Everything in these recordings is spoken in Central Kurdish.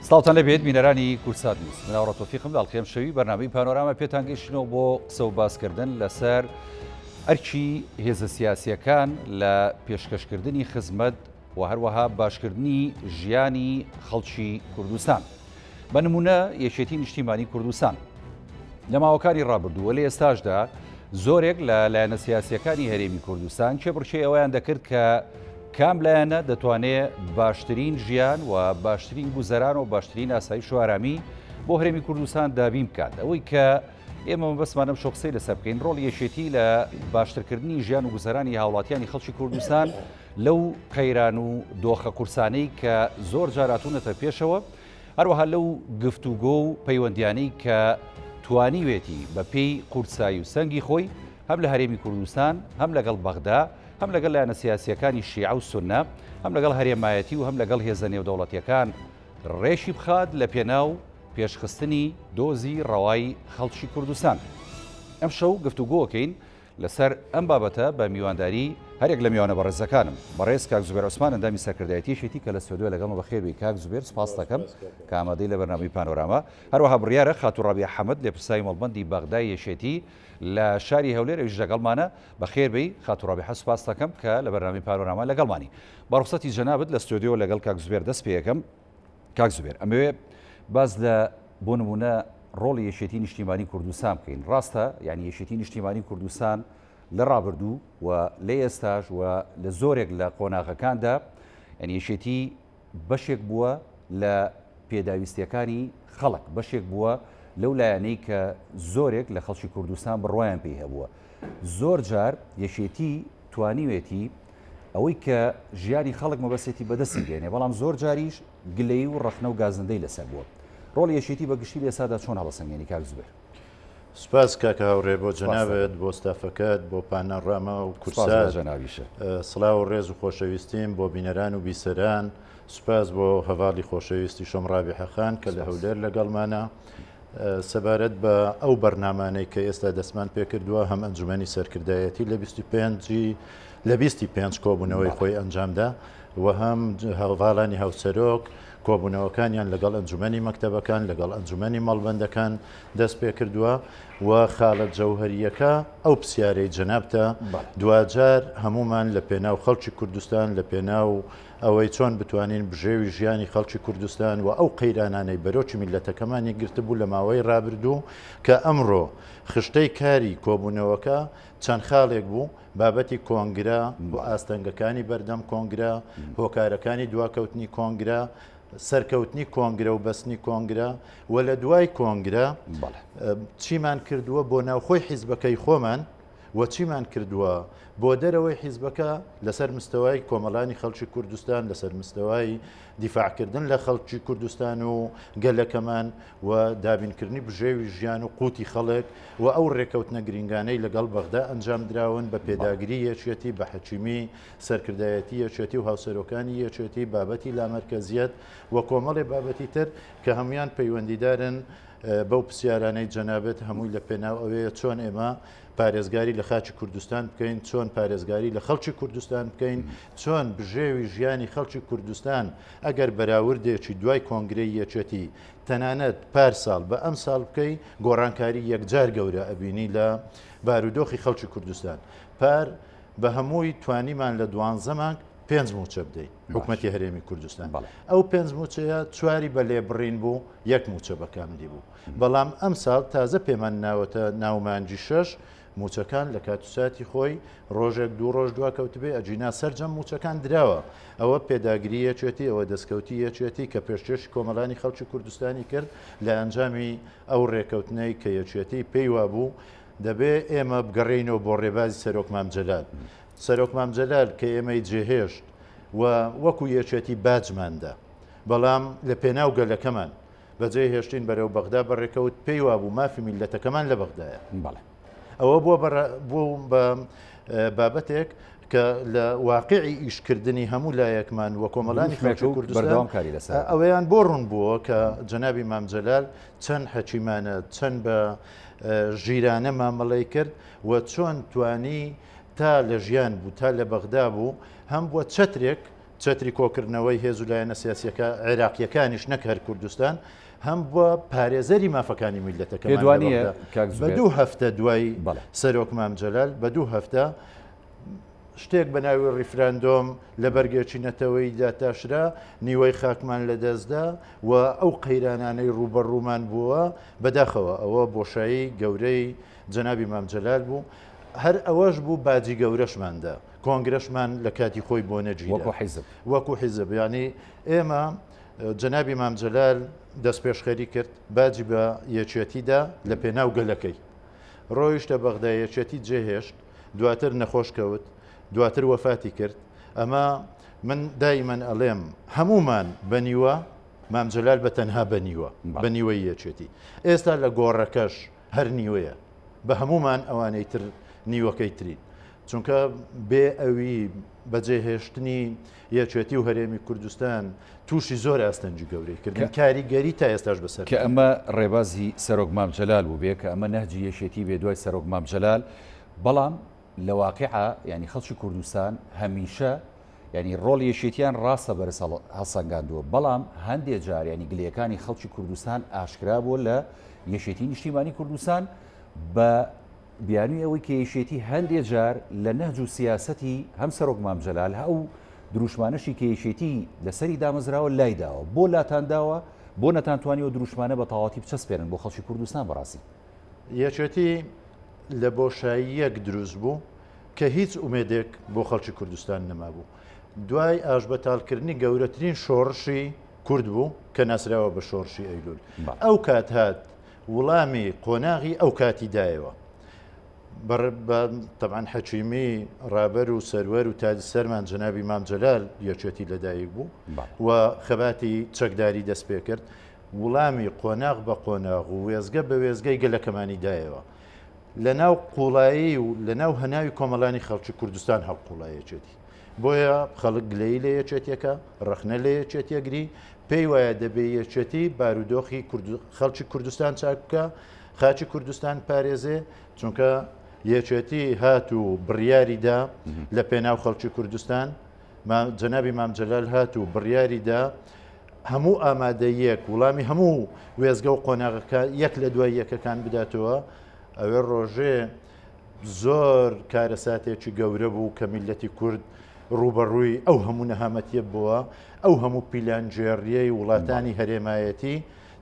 سڵاوتان لێبێت بینەرانی کوردسات نیوز من ئاوڕە تۆفیقم لە ئەڵقەی ئەمشەوی بەرنامەی پانۆراما پێتان گەیشتنەوە بۆ قسە و باسکردن لەسەر ئەرکی هێزە سیاسیەکان لە پێشکەشکردنی خزمەت و هەروەها باشکردنی ژیانی خەڵکی کوردستان بە نمونە یەکێتی نیشتیمانی کوردستان لە ماوەکانی ڕابردوو و لە ئێستاشدا زۆرێک لە لایەنە سیاسیەکانی هەرێمی کوردستان کێبڕکێی ئەوەیان دەکرد کە کام لایەنە دەتوانێ باشترین ژیان و باشترین گوزەران و باشترین ئاسایش و ئارامی بۆ هەرێمی کوردستان دابین بکات. ئەوەی کە ئێمە مەبەستمان ئەمشەو قسەی لەسەر بکەین ڕۆڵی یەکێتی لە باشترکردنی ژیان و گوزەرانی هاوڵاتیانی خەڵکی کوردستان لەو قەیران و دۆخە قورسانەی کە زۆر جار هاتوونەتە پێشەوە، هەروەها لەو گفتوگۆ و پەیوەندیانەی کە توانیوێتی بە پێی قورسایی و سەنگی خۆی هەم لە هەرێمی کوردستان هەم لەگەڵ بەغدا هەم لەگەڵ لایەنە سیاسییەکانی شیعە و سوننە هەم لەگەڵ هەرێمایەتی و هەم لەگەڵ هێزە نێودەوڵەتییەکان ڕێکی بخات لە پێناو پێشخستنی دۆزی ڕەوای خەڵکی کوردستان. ئەمشەو گفتوگۆکەین لەسەر ئەم بابەتە بە میوانداری هەریەک لە میوانە بەڕێزەکانم، بەڕێز کاک زوبێر عوسمان ئەندامی سەرکردایەتی یەکێتی کە لە ستۆدیۆ لەگەڵمە بەخێر بێی کاک زوبێر سوپاست دەکەم کە ئامادەی لە بەرنامەی پانۆراما. هەروەها بڕیارە خاتوو ڕابیعە حەمەد لێپرسراوی مەڵبەندی بەغدای یەکێتی لە شاری هەولێر ئەویش لەگەڵمانە بەخێر بێی خاتوو ڕابیحە سوپاست دەکەم کە لە بەرنامەی پانۆراما لەگەڵمانی. بە ڕوخسەتی جەنابت لە ستۆدیۆ لەگەڵ کاک زوبێر دەست پێ ئەکەم. کاک زوبێر ئەمەوێ باس لە بۆ نمونە ڕۆڵی یەکێتی نیشتیمانی کوردستان بکەین ڕاستە یعنی یەکێتی نیشتیمانی کوردستان لە ڕابردوو و لە ئێستاش و لە زۆرێک لە قۆناغەکاندا یعنی یەکێتی بەشێک بووە لە پێداویستیەکانی خەڵک بەشێک بووە لەو لایەنەی کە زۆرێک لە خەڵکی کوردستان بڕوایان پێی هەبووە زۆر جار یەکێتی توانیوێتی ئەوەی کە ژیانی خەڵک مەبەستێتی بەدەستی بێنێ، بەڵام زۆر جاریش گلەیی و ڕەخنە و گازندەی لەسەر بووە. ڕۆڵی یەکێتی بە گشتی لە ئێستادا چۆن هەڵەسەنگێنی کاک زوبێر؟ سوپاس کاکە هاوڕێ بۆ جەنابت، بۆ ستافەکەت، بۆ پانۆراما و سوپاس بۆ کورسات. جەنابیشت. سڵاو و ڕێز و خۆشەویستیم بۆ بینەران و بیسەران. سوپاس بۆ هەڤاڵی خۆشەویستیشم ڕابیحە خان کە لە سوپاس. هەولێر لەگەڵمانە. سەبارەت بە ئەو بەرنامانەی کە ئێستا دەستمان پێکردووە هەم ئەنجومەنی سەرکردایەتی لە 25 لە 25 کۆبوونەوەی خۆی ئەنجامدا و هەم هەڤاڵانی هاوسەرۆک کۆبوونەوەکانیان لەگەڵ ئەنجومەنی مەکتەبەکان لەگەڵ ئەنجومەنی مەڵبەندەکان دەست پێکردووە و خاڵە جەوهەریەکە ئەو پرسیارەی جەنابتە دواجار هەمومان لە پێناو خەڵکی کوردستان لە پێناو ئەوەی چۆن بتوانین بژێوی ژیانی خەڵکی کوردستان و ئەو قەیرانانەی بەرۆکی میللەتەکەمانی گرتبوو لە ماوەی رابردوو کە ئەمڕۆ خشتەی کاری کۆبوونەوەکە چەند خاڵێک بوو، بابەتی کۆنگرە و ئاستەنگەکانی بەردەم کۆنگرە، هۆکارەکانی دواکەوتنی کۆنگرە، سەرکەوتنی کۆنگرە و بەستنی کۆنگرە و لە دوای کۆنگرە چیمان کردووە بۆ ناوخۆی حیزبەکەی خۆمان، و چیمان کردووە بۆ دەرەوەی حیزبەکە لەسەر مستەوای کۆمەڵانی خەڵکی کوردستان، لەسەر مستەوای دیفاعکردن لە خەڵکی کوردستان و گەلەکەمان و دابینکردنی بژێوی ژیان و قوتی خەڵک و ئەو ڕێکەوتنە گرینگانەی لەگەڵ بەغدا ئەنجام دراون بە پێداگری یەکێتی، بە حەکیمی سەرکردایەتی یەکێتی و هاوسەرۆکانی یەکێتی، بابەتی لامەرکەزیەت و کۆمەڵێ بابەتی تر کە هەموویان پەیوەندیدارن بەو پرسیارانەی جەنابت هەمووی لە پێناو ئەوەیە چۆن ئێمە پارێزگاری لە خاکی کوردستان بکەین، چۆن پارێزگاری لە خەڵکی کوردستان بکەین، چۆن بژێوی ژیانی خەڵکی کوردستان ئەگەر بەراوردێکی دوای کۆنگرەی یەکێتی تەنانەت پار ساڵ بە ئەم ساڵ بکەی گۆڕانکاری یەکجار گەورە ئەبینی لە بارودۆخی خەڵکی کوردستان. پار بە هەمووی توانیمان لە دوانزە مانگ پێنج مووچە بدەین حکومەتی هەرێمی کوردستان. ئەو پێنج مووچەیە چواری بە لێبڕین بوو، یەک مووچە بە کاملی بوو. بەڵام ئەمساڵ تازە پێمان ناوەتە ناو مانگی شەش، مووچەکان لە کات و ساتی خۆی ڕۆژێک دوو ڕۆژ دواکەوتبێ ئەگینا سەرجەم مووچەکان دراوە. ئەوە پێداگری یەکێتی، ئەوە دەستکەوتی یەکێتی کە پێشکێشی کۆمەڵانی خەڵکی کوردستانی کرد لە ئەنجامی ئەو ڕێکەوتنەی کە یەکێتی پێی وابوو دەبێ ئێمە بگەڕێینەوە بۆ ڕێبازی سەرۆک مام جەلال. سەرۆک مام جەلال کە ئێمەی جێهێشت و وەکو یەکێتی باجمان دا، بەڵام لە پێناو گەلەکەمان بەجێی هێشتین بەرەو بەغدا بەڕێکەوت، پێی وابوو مافی میللەتەکەمان لە بەغدایە. بەڵێ. ئەوە بووە بە بوو بە بابەتێک کە لە واقعی ئیشکردنی هەموو لایەکمان و کۆمەڵانی خەڵکی کوردستان بەردەوام کاری لەسەر ئەوەیان بۆ ڕوون بووە کە جەنابی مام جەلال چەند حەکیمانە، چەند بە ژیرانە مامەڵەی کرد و چۆن توانی تا لە ژیان بوو، تا لە بەغدا بوو، هەم بووە چەترێک چەتری کۆکردنەوەی هێز و لایەنە سیاسیەکە عێراقیەکانیش نەک هەر کوردستان هەم بووە پارێزەری مافەکانی میللەتەکەمان لە پێدوانیە بەغدا. کاک بە زوبێر. دوو هەفتە دوای بەڵێ. سەرۆک مام جەلال بە دوو هەفتە شتێک بە ناوی ڕیفراندۆم لە بەرگێکی نەتەوەیی داتاشرا، نیوەی خاکمان لەدەستدا و ئەو قەیرانانەی ڕووبەڕوومان بووە، بەداخەوە ئەوە بۆشایی گەورەی جەنابی مام جەلال بوو، هەر ئەوەش بوو باجی گەورەشمان دا، کۆنگرەشمان لە کاتی خۆی بۆ نەگیرا. وەکو حیزب. وەکو حیزب، یانی ئێمە جەنابی مام جەلال دەستپێشخەری کرد، باجی بە یەکێتی دا لە پێناو گەلەکەی. ڕۆیشتە بەغدا یەکێتی جێهێشت، دواتر نەخۆش کەوت، دواتر وەفاتی کرد، ئەمە من دایمەن ئەڵێم هەموومان بە نیوە، مام جەلال بە تەنها بە نیوە، بە نیوەی یەکێتی. ئێستا لە گۆڕەکەش هەر نیوەیە، بە هەموومان ئەوانەی تر نیوەکەی ترین. چونکە بێ ئەوی بەجێهێشتنی یەکێتی و هەرێمی کوردستان تووشی زۆر ئاستەنگی گەورەی کردن، کاریگەری تا ئێستاش بەسەر کە ئەمە ڕێبازی سەرۆک مام جەلال بووبێ، کە ئەمە نەهجی یەکێتی بێ دوای سەرۆک مام جەلال، بەڵام لە واقیعا یانی خەڵکی کوردستان هەمیشە یانی ڕۆڵی یەکێتیان ڕاستە بەرز هەڵسەنگاندووە، بەڵام هەندێ جار یانی گلەیەکانی خەڵکی کوردستان ئاشکرا بووە لە یەکێتی نیشتیمانی کوردستان بە بیانووی ئەوەی کە یەکێتی هەندێ جار لە نەهج و سیاسەتی هەم سەرۆک مام جەلال هە ئەو دروشمانەشی کە یەکێتی لەسەری دامەزراوە لای داوە، بۆ لاتان داوە، بۆ نەتانتوانیوە دروشمانە بە تەواوەتی بچەسپێنن بۆ خەڵکی کوردستان بەڕاستی؟ یەکێتی لە بۆشاییەک دروست بوو کە هیچ ئومێدێک بۆ خەڵکی کوردستان نەمابوو. دوای ئاشبەتاڵکردنی گەورەترین شۆڕشی کورد بوو کە ناسراوە بە شۆڕشی ئەیلول. ئەو کات هات وڵامی قۆناغی ئەو کاتی دایەوە. تەبعەن حەکیمی ڕابەر و سەروەر و تاجی سەرمان جەنابی مام جەلال یەکێتی لەدایک بوو و خەباتی چەکداری دەست پێ کرد. وڵامی قۆناغ بە قۆناغ و وێزگە بە وێزگەی گەلەکەمانی دایەوە. لە ناو قوڵایی و لە ناو هەناوی کۆمەڵانی خەڵکی کوردستان هەڵقوڵا یەکێتی. بۆیە خەڵک گلەیی لە یەکێتیەکە، ڕەخنە لە یەکێتیە گری، پێی وایە دەبێ یەکێتی بارودۆخی خەڵکی کوردستان چاک بکا، خاکی کوردستان پارێزێ، چونکە یەکێتی هات و بڕیاری دا لە پێناو خەڵکی کوردستان، جەنابی مام جەلال هات و بڕیاری دا هەموو ئامادەییەک وڵامی هەموو وێزگە و قۆناغەکە یەک لە دوای یەکەکان بداتەوە. ئەوێ ڕۆژێ زۆر کارەساتێکی گەورە بوو کە میللەتی کورد ڕووبەڕووی ئەو هەموو نەهامەتیە بووە، ئەو هەموو پیلانگێڕیەی وڵاتانی هەرێمایەتی،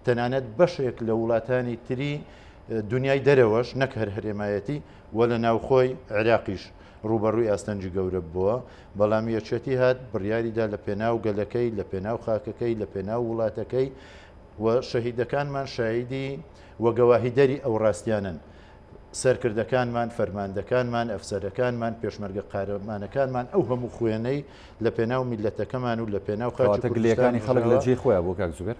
تەنانەت بەشێک لە وڵاتانی تری دنیای دەرەوەش نەک هەر هەرێمایەتی و لە ناوخۆی عێراقیش ڕووبەڕووی ئاستەنگی گەورە بووە، بەڵام یەکێتی هات بڕیاریدا لە پێناو گەلەکەی، لە پێناو خاکەکەی، لە پێناو وڵاتەکەی و شەهیدەکانمان شایدی و گەواهیدەری ئەو ڕاستیانەن. سەرکردەکانمان، فەرماندەکانمان، ئەفسەرەکانمان، پێشمەرگە قارەمانەکانمان ئەو هەموو خوێنەی لە پێناو میللەتەکەمان و لە پێناو خاکی کەواتە کوردستان گلەیەکانی خەڵک لە ڕژاوە. جێی خۆیان بوو کاک زوبێر؟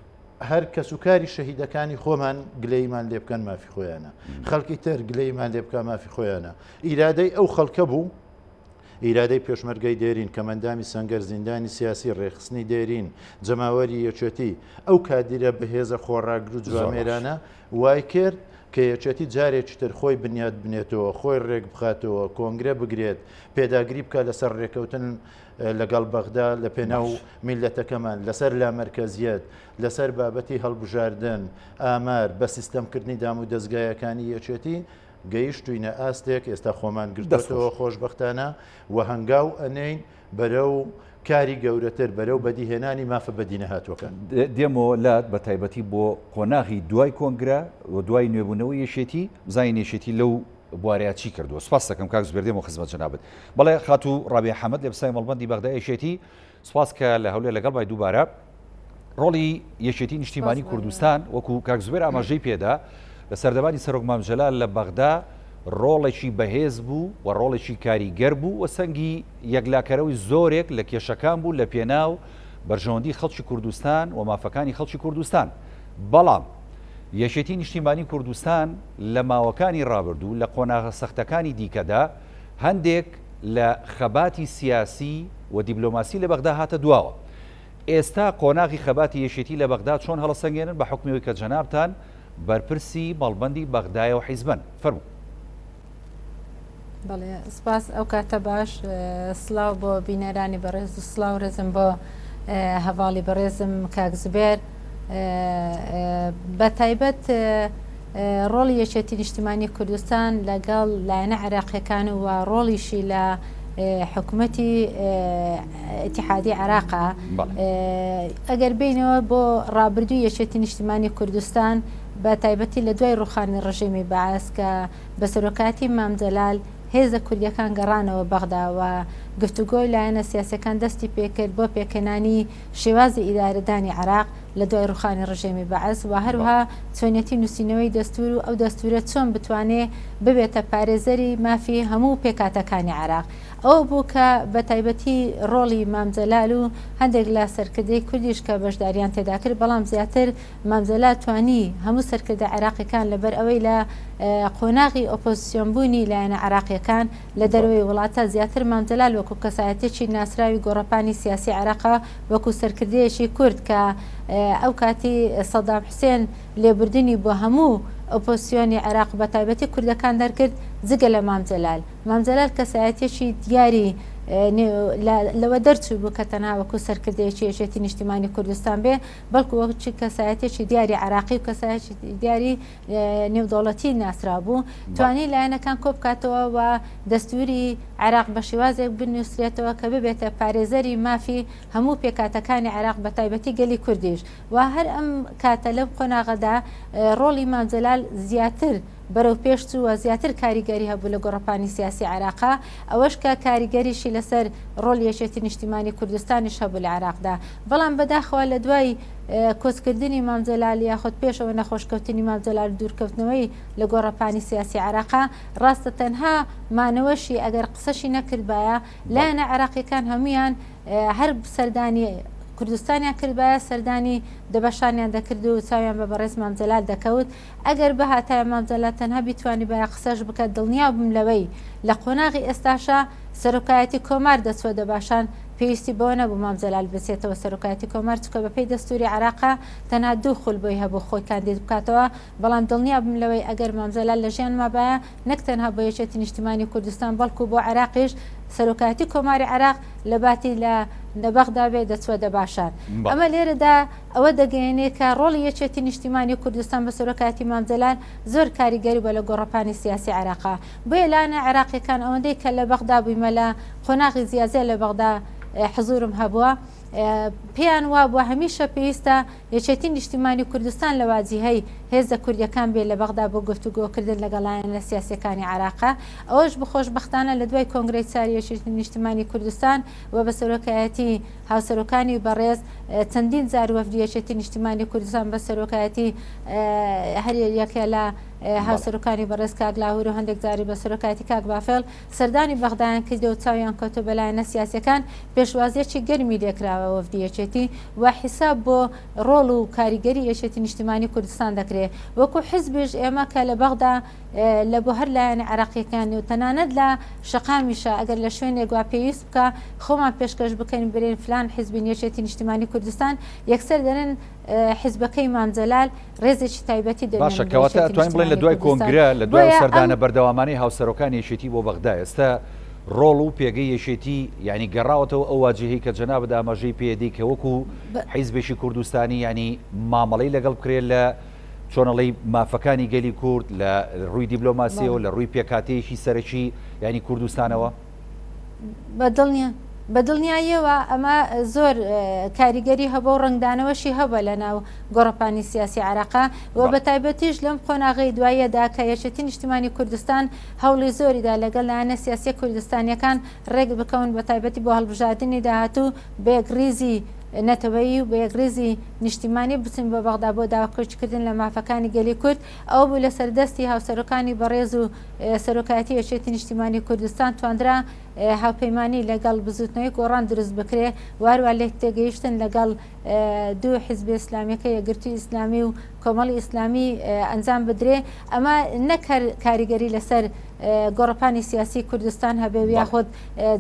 هەر کەسوکاری شەهیدەکانی خۆمان گلەییمان لێ بکەن مافی خۆیانە، خەڵکی تر گلەییمان لێ بکا مافی خۆیانە. ئیرادەی ئەو خەڵکە بوو، ئیرادەی پێشمەرگەی دێرین، کەمئەندامی سەنگەر، زیندانی سیاسی، ڕێکخستنی دێرین، جەماوەری یەکێتی، ئەو کادیرە بەهێزە خۆڕاگر و جوامێرانە وای کرد کە یەکێتی جارێکی تر خۆی بنیات بنێتەوە، خۆی ڕێک بخاتەوە، کۆنگرە بگرێت، پێداگری بکات لەسەر ڕێکەوتن لەگەڵ بەغدا لە پێناو میللەتەکەمان، لەسەر لامەرکەزیەت، لەسەر بابەتی هەڵبژاردن، ئامار، بە سیستەمکردنی دامودەزگایەکانی یەکێتی، گەیشتوینە ئاستێک ئێستا خۆمان گرتۆتەوە خۆشبەختانە و هەنگاو ئەنێین بەرەو کاری گەورەتر، بەرەو بەدیهێنانی مافە بەدینەهاتووەکان. دێمەوە لات بە تایبەتی بۆ قۆناغی دوای کۆنگرە و دوای نوێبوونەوەی یەکێتی، بزانین یەکێتی لەو بوارەیا چی کردووە. سوپاست دەکەم کاک زوبێر دێمەوە خزمەت جەنابت. بەڵێ خاتوو ڕابیعە حەمەد لێپرسراوی مەڵبەندی بەغدا یەکێتی، سوپاس کە لە هەولێر لەگەڵ بای دووبارە. ڕۆڵی یەکێتی نیشتیمانی کوردستان وەکو کاک زوبێر ئاماژەی پێدا لە سەردەمانی سەرۆک مام جەلال لە بەغدا ڕۆڵێکی بەهێز بوو و ڕۆڵێکی کاریگەر بوو و سەنگی یەکلاکەرەوەی زۆرێک لە کێشەکان بوو لە پێناو بەرژەوەندی خەڵکی کوردستان و مافەکانی خەڵکی کوردستان بەڵام یەکێتی نیشتیمانی کوردستان لە ماوەکانی ڕابردوو لە قۆناغە سەختەکانی دیکەدا هەندێک لە خەباتی سیاسی و دیبلۆماسی لە بەغدا هاتە دواوە. ئێستا قۆناغی خەباتی یەکێتی لە بەغدا چۆن هەڵەسەنگێنن بە حوکمی ئەوەی کە جەنابتان بەرپرسی مەڵبەندی بەغدایە و حیزبن؟ فەرموو. بەڵێ سپاس ئەو کاتە باش سلااو بۆ بینەرانی بەڕێز و سلااو ڕێزم بۆ هەواڵی بەڕێزم کاک زبێر بە تایبەت ڕۆڵی یەکێتی نیشتمانی کوردستان لەگەڵ لایەنە عێراقیەکان و ڕۆڵیشی لە حکومەتی ئیتیحادی عێراقا ئەگەر بینەوە بۆ ڕابردوو یەکێتی نیشتمانی کوردستان بە تایبەتی لە دوای ڕوخانی ڕژێمی بەعس کە بە سەرۆکایەتی مام جەلال هێزە کوردیەکان گەڕانەوە بەغدا و گفتوگۆی لایەنە سیاسەکان دەستی پێکرد بۆ پێکهێنانی شێوازی ئیدارەدانی عێراق لە دوای ڕوخانی ڕژێمی بەعس و هەروەها چۆنیەتی نووسینەوەی دەستوور و ئەو دەستوورە چۆن بتوانێ ببێتە پارێزەری مافی هەموو پێکهاتەکانی عێراق. ئەوە بوو کە بە تایبەتی ڕۆڵی مام جەلال و هەندێک لە سەرکردەی کوردیش کە بەشداریان تێدا کرد، بەڵام زیاتر مام جەلال توانی هەموو سەرکردە عێراقیەکان لەبەر ئەوەی لە قۆناغی ئۆپۆزسیۆن بوونی لایەنە عێراقیەکان لە دەرەوەی وڵاتە زیاتر مام جەلال وەکو کەسایەتیەکی ناسراوی گۆڕەپانی سیاسی عێراقە وەکو سەرکردەیەکی کورد کە ئەو کاتی سەدام حوسێن لێبوردنی بۆ هەموو ئۆپۆزسیۆنی عێراق بە تایبەتی کوردەکان دەرکرد جگە لە مام جەلال. مام جەلال کەسایەتیەکی دیاری لەوە دەرچوو بوو کە تەنها وەکو سەرکردەیەکی یەکێتی نیشتیمانی کوردستان بێ بەڵکو وەک کەسایەتیەکی دیاری عێراقی و کەسایەتی دیاری نێودەوڵەتی ناسراو بوو توانی لایەنەکان کۆبکاتەوە و دەستوری عێراق بە شێوازێک بنووسرێتەوە کە ببێتە پارێزەری مافی هەموو پێکاتەکانی عێراق بە تایبەتی گەلی کوردیش و هەر ئەم کاتە لەم قۆناغەدا ڕۆڵی مام جەلال زیاتر بەرەو پێش چوو و زیاتر کاریگەری هەبوو لە گۆڕەپانی سیاسی عێراقا، ئەوەش کە کاریگەریشی لەسەر ڕۆڵی یەکێتی نیشتیمانی کوردستانیش هەبوو لە عێراقدا. بەڵام بەداخەوە لە دوای کۆچکردنی مام جەلال یاخود پێشەوە نەخۆشکەوتنی مام جەلال و دوورکەوتنەوەی لە گۆڕەپانی سیاسی عێراقا، ڕاستە تەنها مانەوەشی ئەگەر قسەشی نەکردبایە لایەنە عێراقیەکان هەموویان هەر سەردانی کوردستانیان کردبایە سەردانی دەباشانیان دەکرد و چاویان بە بەڕێز مام جەلال دەکەوت. ئەگەر بهاتایە مام جەلال تەنها بیتوانیبایە قسەش بکات دڵنیا بووم لەوەی لە قۆناغی ئێستاشا سەرۆکایەتی کۆمار دەچووە دەباشان پێویستی بەوە نەبوو مام جەلال بچێتەوە سەرۆکایەتی کۆمار چونکە بەپێی دەستوری عێراقا تەنها دوو خول بۆی هەبوو خۆی کاندید بکاتەوە بەڵام دڵنیا بووم لەوەی ئەگەر مام جەلال لە ژیان مابایە نەک تەنها بۆ یەکێتی نیشتیمانی کوردستان بەڵکو بۆ عێراقیش سەرۆکایەتی کۆماری عێراق لە باتی لە بەغدا بێ دەچووە دەباشان ئەمە لێرەدا ئەوە دەگەیەنێ کە ڕۆڵی یەکێتی نیشتیمانی کوردستان بە سەرۆکایەتی مام جەلال زۆر کاریگەری بوە لە گۆڕەپانی سیاسی عێراقا. بۆیە لایەنە عێراقیەکان ئەوەندەی کە لە بەغدا بویمە لە قۆناغی زیازیا لە بەغدا حزورم هەبوە پێیان وابوە هەمیشە پێویستە یەکێتی نیشتیمانی کوردستان لە واجیهەی هێزە کوردیەکان بێ لە بەغدا بۆ گفتوگۆکردن لەگەڵ لایەنە سیاسیەکانی عێراقا. ئەوەش بخۆشبەختانە لە دوای کۆنگرەی چاری یەکێتی نیشتیمانی کوردستان و بە سەرۆکایەتی هاوسەرۆکانی بەڕێز چەندین جار وەفدی یەکێتی نیشتیمانی کوردستان بە سەرۆکایەتی هەر یەکە لە هاوسەرۆکانی بەڕێز کاک لاهور و هەندێک جاری بە سەرۆکایەتی کاک بافێڵ سەردانی بەغدایان کردو و چاویان کەوتو بە لایەنە سیاسیەکان پێشوازیەکی گەرمی لێکراوە وەفدی یەکێتی و حیساب بۆ ڕۆڵ و کاریگەری یەکێتی نیشتیمانی کوردستان دەکرێت وەکو حزبیش ئێمە کە لە بەغدا لە بۆ هەر لایەنە عێراقیەکان و تەنانەت لە شەقامیشا ئەگەر لە شوێنێک وا پێویست بکا خۆمان پێشکەش بکەین برێن فلان حیزبین یەکێتی نیشتیمانی کوردستان یەکسەر دەرێن حیزبەکەی مام جەلال ڕێزێکی تایبەتی دەنێن باشە کەواتە ئەتوانین بڵێن لە دوای کۆنگرە لە دوای سەردانە بەردەوامانەی هاوسەرۆکانی یەکێتی بۆ بەغدا ئێستا ڕۆڵ و پێگەی یەکێتی یعنی گەڕاوەتەوە ئەو واجهەی کە جەنابت ئاماژەی پێدەی کە وەکو حیزبێکی کوردستانی یعنی مامەڵەی لەگەڵ بکرێت لە چۆن ئەڵێی مافەکانی گەلی کورد لە ڕووی دیبلۆماسیەوە لە ڕووی پێکهاتەیەکی سەرەکی یانی کوردستانەوە؟ بە دڵنیاییەوە ئەمە زۆر کاریگەری هەبوو و ڕەنگدانەوەشی هەبووە لە ناو گۆڕەپانی سیاسی عێراقا و بە تایبەتیش لەم قۆناغەی دواییەدا کە یەکێتی نیشتیمانی کوردستان هەوڵی زۆریدا لەگەڵ لایەنە سیاسیە کوردستانیەکان ڕێک بکەون بە تایبەتی بۆ هەڵبژاردنی داهاتوو بە یەکڕیزی نەتەوەیی و بە یەکڕیزی نیشتیمانی بچن بۆ بەغدا بۆ داکۆکیکردن لە مافەکانی گەلی کورد، ئەوە بوو لەسەر دەستی هاوسەرۆکانی بەڕێز و سەرۆکایەتی یەکێتی نیشتیمانی کوردستان تواندرا هاوپەیمانی لەگەڵ بزوتنەوەی گۆڕان دروست بکرێ و هەروا لێکتێگەیشتن لەگەڵ دوو حیزبی ئیسلامیەکە یەکگرتووی ئیسلامی و کۆمەڵی ئیسلامی ئەنجام بدرێ ئەمە نەک هەر کاریگەری لەسەر گۆڕەپانی سیاسی کوردستان هەبێ و یاخود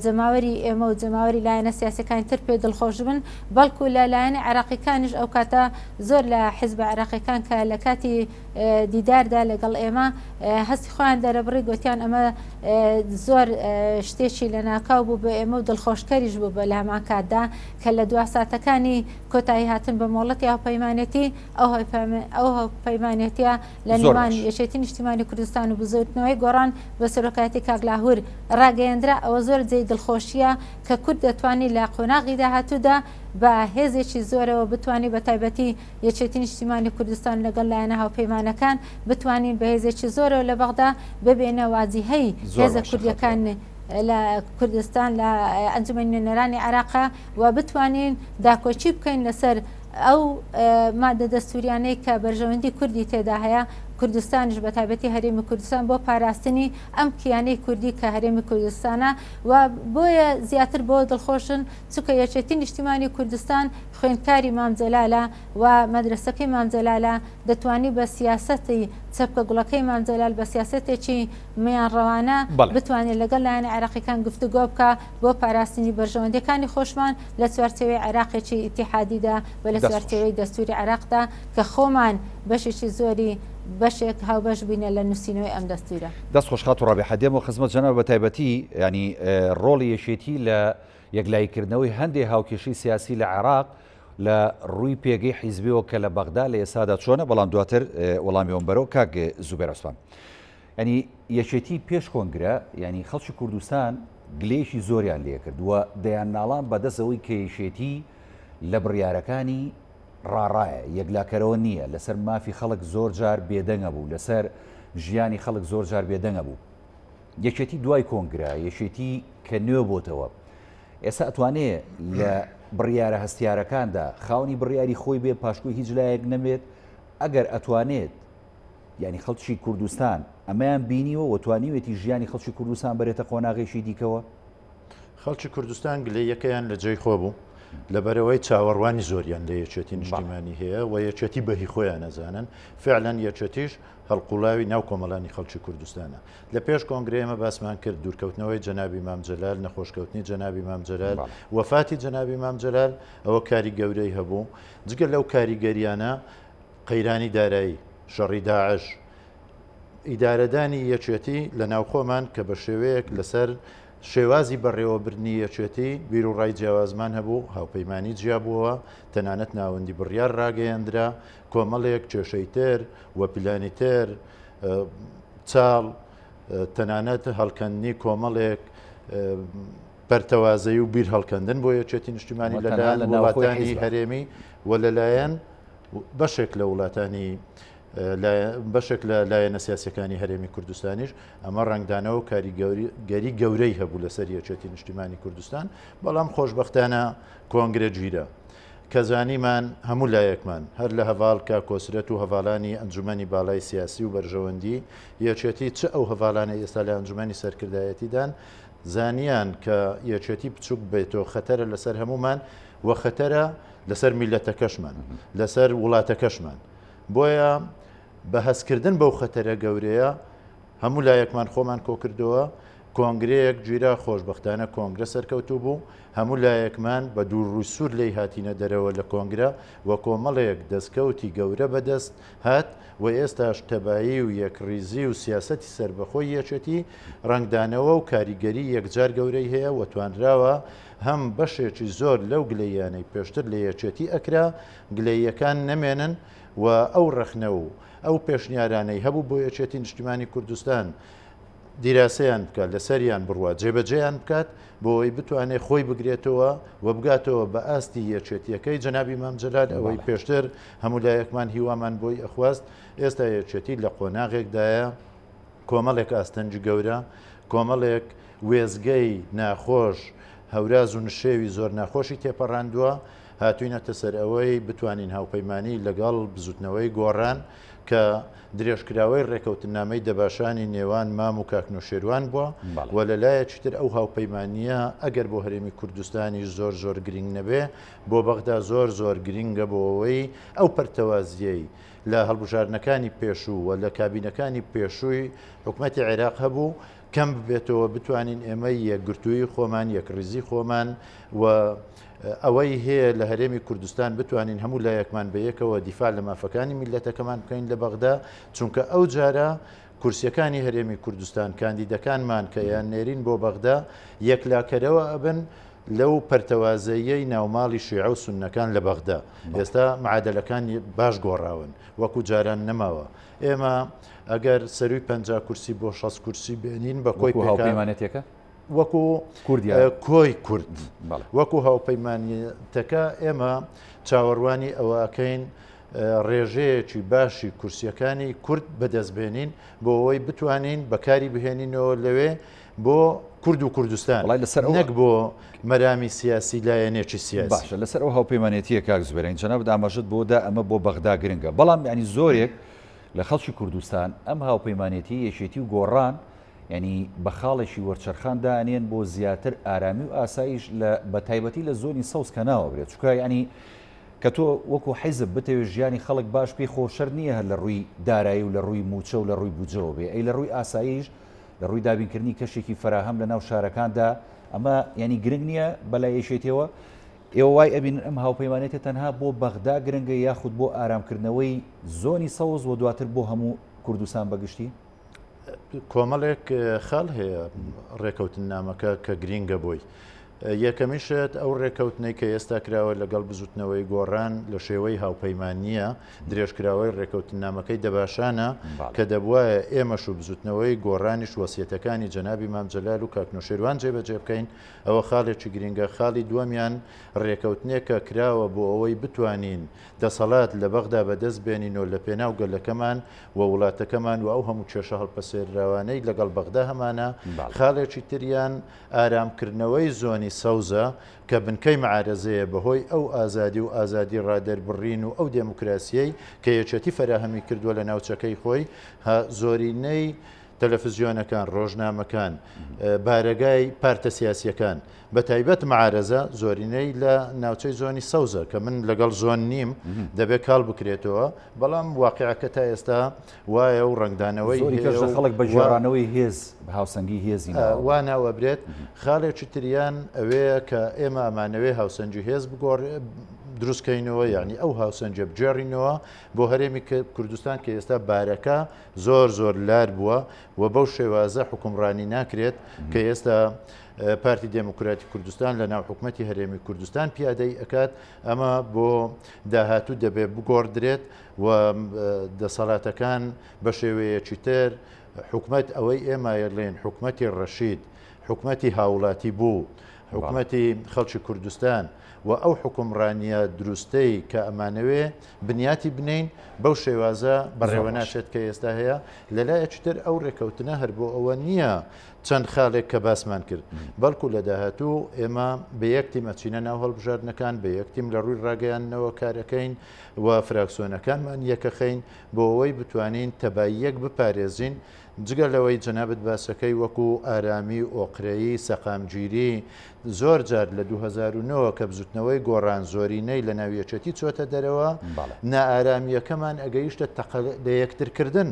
جەماوەری ئێمە و جەماوەری لایەنە سیاسەکانی تر پێ دڵخۆش بن بەڵکو لە لایەنە عێراقیەکانیش ئەو کاتە زۆر لە حیزبە عێراقیەکان کە لە کاتی دیداردا لەگەڵ ئێمە هەستی خۆیان دەرەبڕی گوتیان ئەمە زۆر شتێکی لەناکاو بوو بۆ ئێمە و دڵخۆشکەریش بوو بە لە هەمان کاتدا کە لە دوا ساتەکانی کۆتایی هاتن بە مۆڵەتی هاوپەیمانێتی ئەو هاوپەیمانێتیە لە نێوان یەکێتی نیشتیمانی کوردستان و بزوتنەوەی گۆڕان بە سەرۆکایەتی کاک لاهور ڕاگەیەندرا ئەوە زۆر جێی دڵخۆشیە کە کورد دەتوانی لە قۆناغی داهاتوودا بە هێزێکی زۆرەوە بتوانی بە تایبەتی یەکێتی نیشتیمانی کوردستان لەگەڵ لایەنە هاوپەیمانەکان بتوانین بە هێزێکی زۆرەوە لە بەغدا ببێنە واجیهەی هێزە کوردیەکان لە کوردستان لە ئەنجومەنی نوێنەرانی عێراقا و بتوانین داکۆکی بکەین لەسەر ئەو مادە دەستوریانەی کە بەرژەوەندی کوردی تێدا هەیە کوردستانیش بە تایبەتی هەرێمی کوردستان بۆ پاراستنی ئەم کیانەی کوردی کە هەرێمی کوردستانە و بۆیە زیاتر بۆ دڵخۆشن چونکە یەکێتی نیشتیمانی کوردستان خوێندکاری مام جەلالە و مەدرەسەکەی مام جەلالە دەتوانی بە سیاسەتی چەپکە گوڵەکەی مام جەلال بە سیاسەتێکی میانڕەوانە بتوانێت لەگەڵ لایەنە عێراقیەکان گفتوگۆ بکا بۆ پاراستنی بەرژەوەندیەکانی خۆشمان لە چوارچێوەی عێراقێکی ئیتیحادیدا و لە چوارچێوەی دەستوری عێراقدا کە خۆمان بەشێکی زۆری بەشێک هاوبەش بووینە لە نووسینەوەی ئەم دەستورە. دەست خۆش خاتوو ڕابیحە دێمەوە خزمەت جەنابت بە تایبەتی یانی ڕۆڵی یەکێتی لە یەکلاییکردنەوەی هەندێ هاوکێشەی سیاسی لە عێراق لە ڕووی پێگەی حیزبیەوە کە لە بەغدا لە ئێستادا چۆنە بەڵام دواتر وەڵامی ئەوم بەرەوە کاک زوبێر عوسمان ینی یەکێتی پێش کۆنگرە ینی خەڵکی کوردستان گلەیەکی زۆریان لێکرد و دەیان ناڵان بەدەستەوەی کە یەکێتی لە بڕیارەکانی ڕاڕایە یەکلاکەرەوە نییە لەسەر مافی خەڵک زۆر جار بێدەنگە بوو لەسەر ژیانی خەڵک زۆر جار بێدەنگە بوو یەکێتی دوای کۆنگرە، یەکێتی کە نوێ بۆتەوە، ئێستا ئەتوانێ لە بڕیارە هەستیارەکاندا خاوەنی بڕیاری خۆی بێ، پاشکۆی هیچ لایەک نەبێت، ئەگەر ئەتوانێت یانی خەڵکی کوردستان ئەمەیان بینیوە و توانیوێتی ژیانی خەڵکی کوردستان بەرێتە قۆناغێکی دیکەوە؟ خەڵکی کوردستان گلەییەکەیان لە جێی خۆ بوو، لەبەرئەوەی چاوەڕوانی زۆریان لە یەکێتی نیشتیمانی هەیە و یەکێتی بە هی خۆیان ئەزانن، فعلەن یەکێتیش هەڵقوڵاوی ناو کۆمەڵانی خەڵکی کوردستانە. لە پێش کۆنگرە ئێمە باسمان کرد دوورکەوتنەوەی جەنابی مام جەلال، نەخۆشکەوتنی جەنابی مام جەلال، وەفاتی جەنابی مام جەلال ئەوە کاری گەورەی هەبوو. جگە لەو کاریگەریانە قەیرانی دارایی، شەڕی داعش، ئیدارەدانی یەکێتی لە ناوخۆمان کە بە شێوەیەک لەسەر شێوازی بەڕێوەبردنی یەکێتی بیروڕای جیاوازمان هەبوو، هاوپەیمانی جیابووەوە، تەنانەت ناوەندی بڕیار ڕاگەیەندرا، کۆمەڵێک کێشەی تر و پلانی تر، چاڵ، تەنانەت هەڵکەندنی کۆمەڵێک پەرتەوازەیی و بیر هەڵکەندن بۆ یەکێتی نیشتیمانی لەلایەن وڵاتانی هەرێمی و لەلایەن بەشێک لە وڵاتانی بەشێک لە لایەنە سیاسەکانی هەرێمی کوردستانیش ئەمە ڕەنگدانەوە کاریگەری گەورەی هەبوو لەسەر یەکێتی نیشتیمانی کوردستان بەڵام خۆشببختانە کۆنگرە گیرە کە زانیمان هەموو لایەکمان، هەر لە هەڤاڵ کاک کۆسرەت و هەڤالانی ئەنجومەنی باڵای سیاسی و بەرژەوەندی یەکێتی چ ئەو هەڤالانەی ئێستا لە ئەنجومەنی سەرکردایەتیدان، زانیان کە یەکێتی بچوک بێتەوە خەتەرە لەسەر هەموومان و خەتەرە لەسەر میللەتەکەشمان، لەسەر وڵاتەکەشمان. بۆیە بە هەستکردن بەو خەتەرە گەورەیە هەموو لایەکمان خۆمان کۆکردەوە، کۆنگرەیەک گیرا، خۆشبەختانە کۆنگرە سەرکەوتوو بوو، هەموو لایەکمان بە دوو ڕووی سوور لێی هاتینە دەرەوە لە کۆنگرە و کۆمەڵێک دەستکەوتی گەورە بەدەست هات و ئێستاش تەبایی و یەکڕیزی و سیاسەتی سەربەخۆی یەکێتی ڕەنگدانەوە و کاریگەری یەکجار گەورەی هەیە و توانراوە هەم بەشێکی زۆر لەو گلەییانەی پێشتر لە یەکێتی ئەکرا گلەییەکان نەمێنن و ئەو ڕەخنە و ئەو پێشنیارانەی هەبوو بۆ یەکێتی نیشتیمانی کوردستان دیراسەیان بکات، لەسەریان بڕوات، جێبەجێیان بکات بۆ ئەوەی بتوانێت خۆی بگرێتەوە و بگاتەوە بە ئاستی یەکێتییەکەی جەنابی مام جەلال ئەوەی پێشتر هەموو لایەکمان هیوامان بۆی ئەخواست، ئێستا یەکێتی لە قۆناغێکدایە کۆمەڵێک ئاستەنگی گەورە، کۆمەڵێک وێستگەی ناخۆش، هەوراز و نشێوی زۆر ناخۆشی تێپەڕاندووە، هاتووینەتە سەر ئەوەی بتوانین هاوپەیمانی لەگەڵ بزوتنەوەی گۆڕان کە درێژکراوەی ڕێکەوتننامەی دەباشانی نێوان مام و کاک نەوشێروان بووە و لە لایەکی تر ئەو هاوپەیمانییە ئەگەر بۆ هەرێمی کوردستانیش زۆر زۆر گرینگ نەبێ بۆ بەغدا زۆر زۆر گرینگە بۆ ئەوەی ئەو پەرتەوازییەی لە هەڵبژاردنەکانی پێشوو و لە کابینەکانی پێشووی حکومەتی عێراق هەبوو کەم ببێتەوە بتوانین ئێمە یەکگرتوویی خۆمان، یەکڕیزی خۆمان و ئەوەی هەیە لە هەرێمی کوردستان بتوانین هەموو لایەکمان بە یەکەوە دیفاع لە مافەکانی میللەتەکەمان بکەین لە بەغدا، چونکە ئەو جارە کورسیەکانی هەرێمی کوردستان کاندیدەکانمان کە یان نێرین بۆ بەغدا یەکلاکەرەوە ئەبن لەو پەرتەوازەییەی ناوماڵی شیعە و سوننەکان لە بەغدا. ئێستا معادەلەکان باش گۆڕاون، وەکو جاران نەماوە. ئێمە ئەگەر سەروی 50 کورسی بۆ 60 کورسی بێنین بە کۆی هاوپەیمانێتەکە وەکو کۆی کورد وەکو هاوپەیمانێتەکە ئێمە چاوەڕوانی ئەوەکەین ڕێژەیەکی باشی کورسیەکانی کورد بەدەست بێنین بۆ ئەوەی بتوانین بەکاری بهێنینەوە لەوێ بۆ کورد و کوردستان لەسەر نەک بۆ مەرامی سیاسی لایەنێکی سیاسی. باشە لەسەر ئەو هاوپەیمانێتیە کاک زوبێرین جەنابت ئاماژەت بۆ دا ئەمە بۆ بەغدا گرنگە بەڵام یانی زۆرێک لە خەڵکی کوردستان ئەم هاوپەیمانێتی یەکێتی و گۆڕان یانی بە خاڵێکی وەرچەرخان دانێن بۆ زیاتر ئارامی و ئاسایش لە بە تایبەتی لە زۆنی سەوز کە ناوەبرێت چونکە یانی کە تۆ وەکو حیزب بتەوێت ژیانی خەڵک باش بکەی خۆ شەرت نییە هەر لە ڕووی دارایی و لە ڕووی مووچە و لە ڕووی بودجەوە بێ ئەی لە ڕووی ئاسایش لە ڕووی دابینکردنی کەشێکی فەراهەم لە ناو شارەکاندا ئەمە یانی گرنگ نییە بەلای یەکێتیەوە؟ ئێوە وای ئەبینن ئەم هاوپەیمانێتە تەنها بۆ بەغدا گرنگە یاخود بۆ ئارامکردنەوەی زۆنی سەوز و دواتر بۆ هەموو کوردستان بەگشتی؟ کۆمەڵێک خاڵ هەیە ڕێکەوتننامەکە کە گرینگە بۆی. یەکەمین شت ئەو ڕێکەوتنەی کە ئێستا کراوە لەگەڵ بزوتنەوەی گۆڕان لە شێوەی هاوپەیمانییە، درێژکراوەی ڕێکەوتننامەکەی دەباشانە کە دەبوایە ئێمەش و بزوتنەوەی گۆڕانیش وەسیەتەکانی جەنابی مام جەلال و کاک نەوشێروان جێبەجێ بکەین، ئەوە خاڵێکی گرینگە، خاڵی دووەمیان ڕێکەوتنێکە کراوە بۆ ئەوەی بتوانین دەسەڵات لە بەغدا بەدەست بێنین و لەپێناو گەلەکەمان و وڵاتەکەمان و ئەو هەموو کێشە هەڵپەسێرراوانەی لەگەڵ بەغدا هەمانە، خاڵێکی تریان ئارامکردنەوەی زۆنی سەوزە کە بنکەی مەعارەزەیە بەهۆی ئەو ئازادی و ئازادی ڕادەربڕین و ئەو دێموکراسیەی کە یەکێتی فەراهەمی کردووە لە ناوچەکەی خۆی زۆرینەی تەلەفزیۆنەکان، ڕۆژنامەکان، بارەگای پارتە سیاسیەکان بە تایبەت مەعارەزە زۆرینەی لە ناوچەی زۆنی سەوزە کە من لەگەڵ زۆن نیم دەبێت کاڵ بکرێتەوە بەڵام واقیعەکە تا ئێستا وایە و ڕەنگدانەوەی زۆری کەس لە خەڵک بە گێڕانەوەی هێز هاوسەنگی هێزی ناوە. وا ناوەبرێت. خاڵێکی تریان ئەوەیە کە ئێمە ئەمانەوێ هاوسەنگی هێز بگۆڕ دروست کەینەوە یعنی ئەو هاوسەنگیە بگێڕینەوە بۆ هەرێمی کوردستان کە ئێستا بارەکە زۆر زۆر لار بووە و بەو شێوازە حکومڕانی ناکرێت کە ئێستا پارتی دێموکراتی کوردستان لە ناو حکومەتی هەرێمی کوردستان پیادەی ئەکات ئەمە بۆ داهاتوو دەبێت بگۆڕدرێت و دەسەڵاتەکان بە شێوەیەکی تر حکومەت ئەوەی ئێمە یەڵێن حکومەتی ڕەشید حکومەتی هاوڵاتی بوو حکومەتی خەڵکی کوردستان و ئەو حکومڕانیە دروستەی کە ئەمانەوێ بنیاتی بنین بەو شێوازە بەڕێوە ناچێت کە ئێستا هەیە لەلایەکی تر ئەو ڕێکەوتنە هەر بۆ ئەوە نییە چەند خاڵێک کە باسمان کرد بەڵکو لە داهاتوو ئێمە بە یەک تیم ئەچینە ناو هەڵبژاردنەکان بە یەک تیم لە ڕووی ڕاگەیاندنەوە کارەکەین و فراکسیۆنەکانمان یەکەخەین بۆ ئەوەی بتوانین تەباییەک بپارێزین، جگە لەوەی جەنابت باسەکەی وەکو ئارامی و ئۆقرەیی، سەقامگیری، زۆر جار لە 2009 ەوە کە بزوتنەوەی گۆڕان زۆرینەی لە ناو یەکێتی چۆتە دەرەوە، نائارامییەکەمان ئەگەیشتە تەقە لە یەکتر کردن،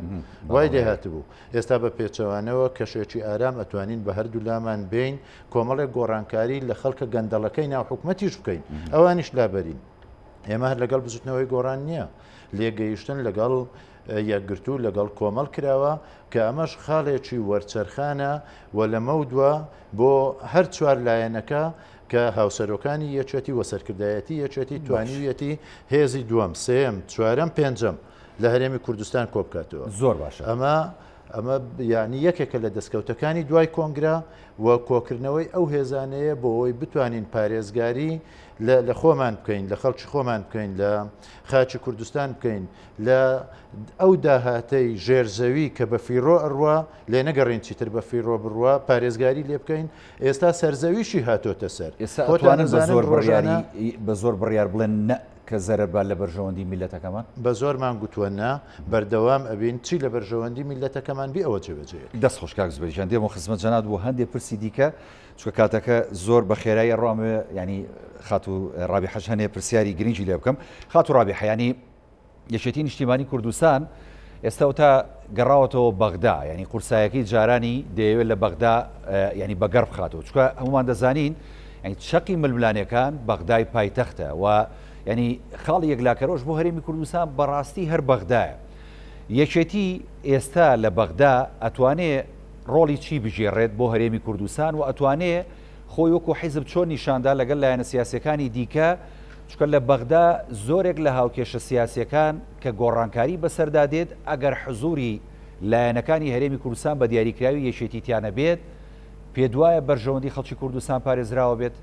وای لێهاتبوو. ئێستا بە پێچەوانەوە کەشێکی ئارام ئەتوانین بە هەردوولامان بێین کۆمەڵێک گۆڕانکاری لە خەڵکە گەندەڵەکەی ناو حکومەتیش بکەین، ئەوانیش لابەرین. ئێمە هەر لەگەڵ بزوتنەوەی گۆڕان نییە، لێکگەیشتن لەگەڵ یەکگرتوو لەگەڵ کۆمەڵ کراوە کە ئەمەش خاڵێکی وەرچەرخانە و لەمەودوا بۆ هەر چوار لایەنەکە کە هاوسەرۆکانی یەکێتی و سەرکردایەتی یەکێتی توانیویەتی هێزی دووەم، سێیەم، چوارەم، پێنجەم لە هەرێمی کوردستان کۆبکاتەوە. زۆر باشە. ئەمە ئەمە یانی یەکێکە لە دەستکەوتەکانی دوای کۆنگرە و کۆکردنەوەی ئەو هێزانەیە بۆ ئەوەی بتوانین پارێزگاری لە خۆمان بکەین، لە خەڵکی خۆمان بکەین، لە خاکی کوردستان بکەین، لە ئەو داهاتەی ژێر زەوی کە بە فیڕۆ ئەڕوا، لێ نەگەڕێین چیتر بە فیڕۆ بڕوا، پارێزگاری لێ بکەین، ئێستا سەرزەویشی هاتۆتە سەر. ئێستا ئەتوانن بە زۆر بڕیاری بە زۆر بڕیار بڵێن نە. کە زەرەر بات لە بەرژەوەندی میللەتەکەمان؟ بە زۆرمان گوتووە نا، بەردەوام ئەبین، چی لە بەرژەوەندی میللەتەکەمان بی ئەوە جێبەجێ ئەکەین. دەست خۆش کاک زوبێر گیان، دێمەوە خزمەت جەنابت بۆ هەندێ پرسی دیکە، چونکە کاتەکە زۆر بە خێرایی ئەڕوا، ئەمەوێ یانی خاتوو ڕابیحەش هەنێ پرسیاری گرنگی لێ بکەم. خاتوو ڕابیحە یانی یەکێتی نیشتیمانی کوردستان ئێستا تا گەڕاوەتەوە بەغدا ینی قورسایەکەی جارانی دەیەوێت لە بەغدا ینی بەگەڕ بخاتەوە چکە هەمومان دەزانین ینی چەقی ململانەکان بەغدای پایتەختە و ینی خاڵی یەکلاکەرۆش بۆ هەرێمی کوردستان بەڕاستی هەر بەغدایە یەکێتی ئێستا لە بەغدا ئەتوانێ ڕۆڵی چی بگێڕێت بۆ هەرێمی کوردستان و ئەتوانێ خۆی وەکو حیزب چۆن نیشاندا لەگەڵ لایەنە سیاسیەکانی دیکە، چونکە لە بەغدا زۆرێک لە هاوکێشە سیاسیەکان کە گۆڕانکاری بەسەردا دێت ئەگەر حزوری لایەنەکانی هەرێمی کوردستان بە دیاریکراوی یەکێتی تیا نەبێت پێتوایە بەرژەوەندی خەڵکی کوردستان پارێزراوە بێت؟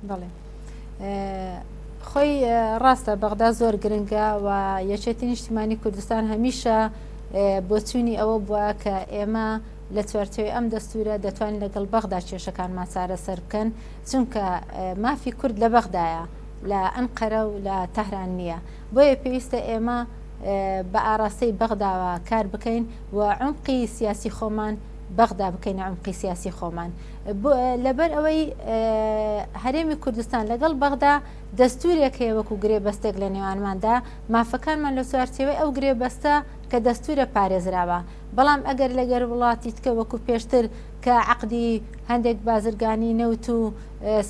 بەڵێ خۆی ڕاستە بەغدا زۆر گرنگە و یەکێتی نیشتیمانی کوردستان هەمیشە بۆچوونی ئەوە بووە کە ئێمە لە چوارچێوەی ئەم دەستوورە دەتوانین لەگەڵ بەغدا کێشەکانمان چارەسەر بکەن، چونکە مافی کورد لە بەغدایە لە ئەنقەرە و لە تەهران نییە، بۆیە پێویستە ئێمە بە ئاراستەی بەغداوە کار بکەین و عومقی سیاسی خۆمان بەغدا بکەینە عومقی سیاسی خۆمان. لەبەر ئەوەی هەرێمی کوردستان لەگەڵ بەغدا دەستوورێک هەیە وەکو گرێبەستێک لە نێوانماندا، مافەکانمان لە چوارچێوەی ئەو گرێبەستە کە دەستوورە پارێزراوە. بەڵام ئەگەر لەگەر وڵاتی تکە وەکو پێشتر کە عەقدی هەندێک بازرگانی نەوت و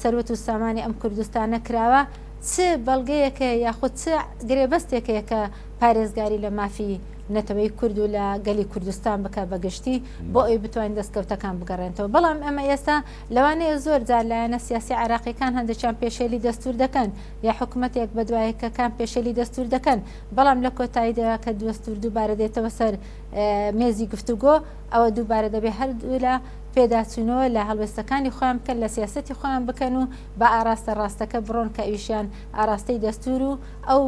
سەروەت و سامانی ئەم کوردستانە کراوە چ بەڵگەیەک هەیە یاخود چ گرێبەستێک هەیە کە پارێزگاری لە مافی نەتەوەی کورد و لە گەلی کوردستان بکە بە گشتی بۆ ئەوی بتوانین دەستکەوتەکان بگەڕێنتەوە بەڵام ئەمە ئێستا لەوانەیە زۆر جار لایەنە سیاسی عێراقیەکان هەندێکیان پێشێلی دەستور دەکەن یا حکومەتێک بەدوایەکەکان پێشێلی دەستور دەکەن بەڵام لە کۆتاییدا کە دەستور دووبارە دێتەوە سەر مێزی گفتوگۆ، ئەوە دووبارە دەبێ هەردوولا پێداچوونەوە لە هەڵوێستەکانی خۆیان بکەن، لە سیاسەتی خۆیان بکەن و بە ئاراستە ڕاستەکە بڕۆن کە ئەویشیان ئاراستەی دەستور و ئەو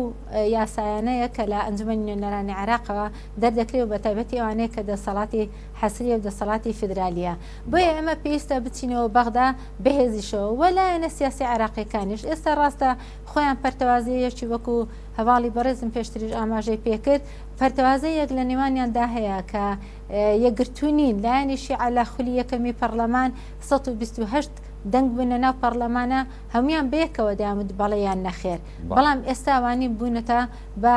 یاسایانەیە کە لە ئەنجومەنی نوێنەرانی عێراقەوە دەردەکرێ و بەتایبەتی ئەوانەیە کە دەسەڵاتی حەسریە و دەسەڵاتی فیدرالیە. بۆیە ئێمە پێویستە بچینەوە بەغدا بەهێزیشەوە و لایەنە سیاسی عێراقیەکانیش ئێستا ڕاستە خۆیان پەرتەوازەیەکی وەکو هەڤاڵی بەڕێزم پێشتریش ئاماژەی پێکرد، پەرتەوازەیەک لە نێوانیاندا هەیە کە یەکگرتوو نین، لایەنی شیعە لە خولی یەکەمی پەڕلەمان 128 دەنگ بوون لە ناو پەڕلەمانە هەموویان بەیەکەوە دەیانوت بەڵێ یان نەخێر، بەڵام ئێستا وانین بوونەتە بە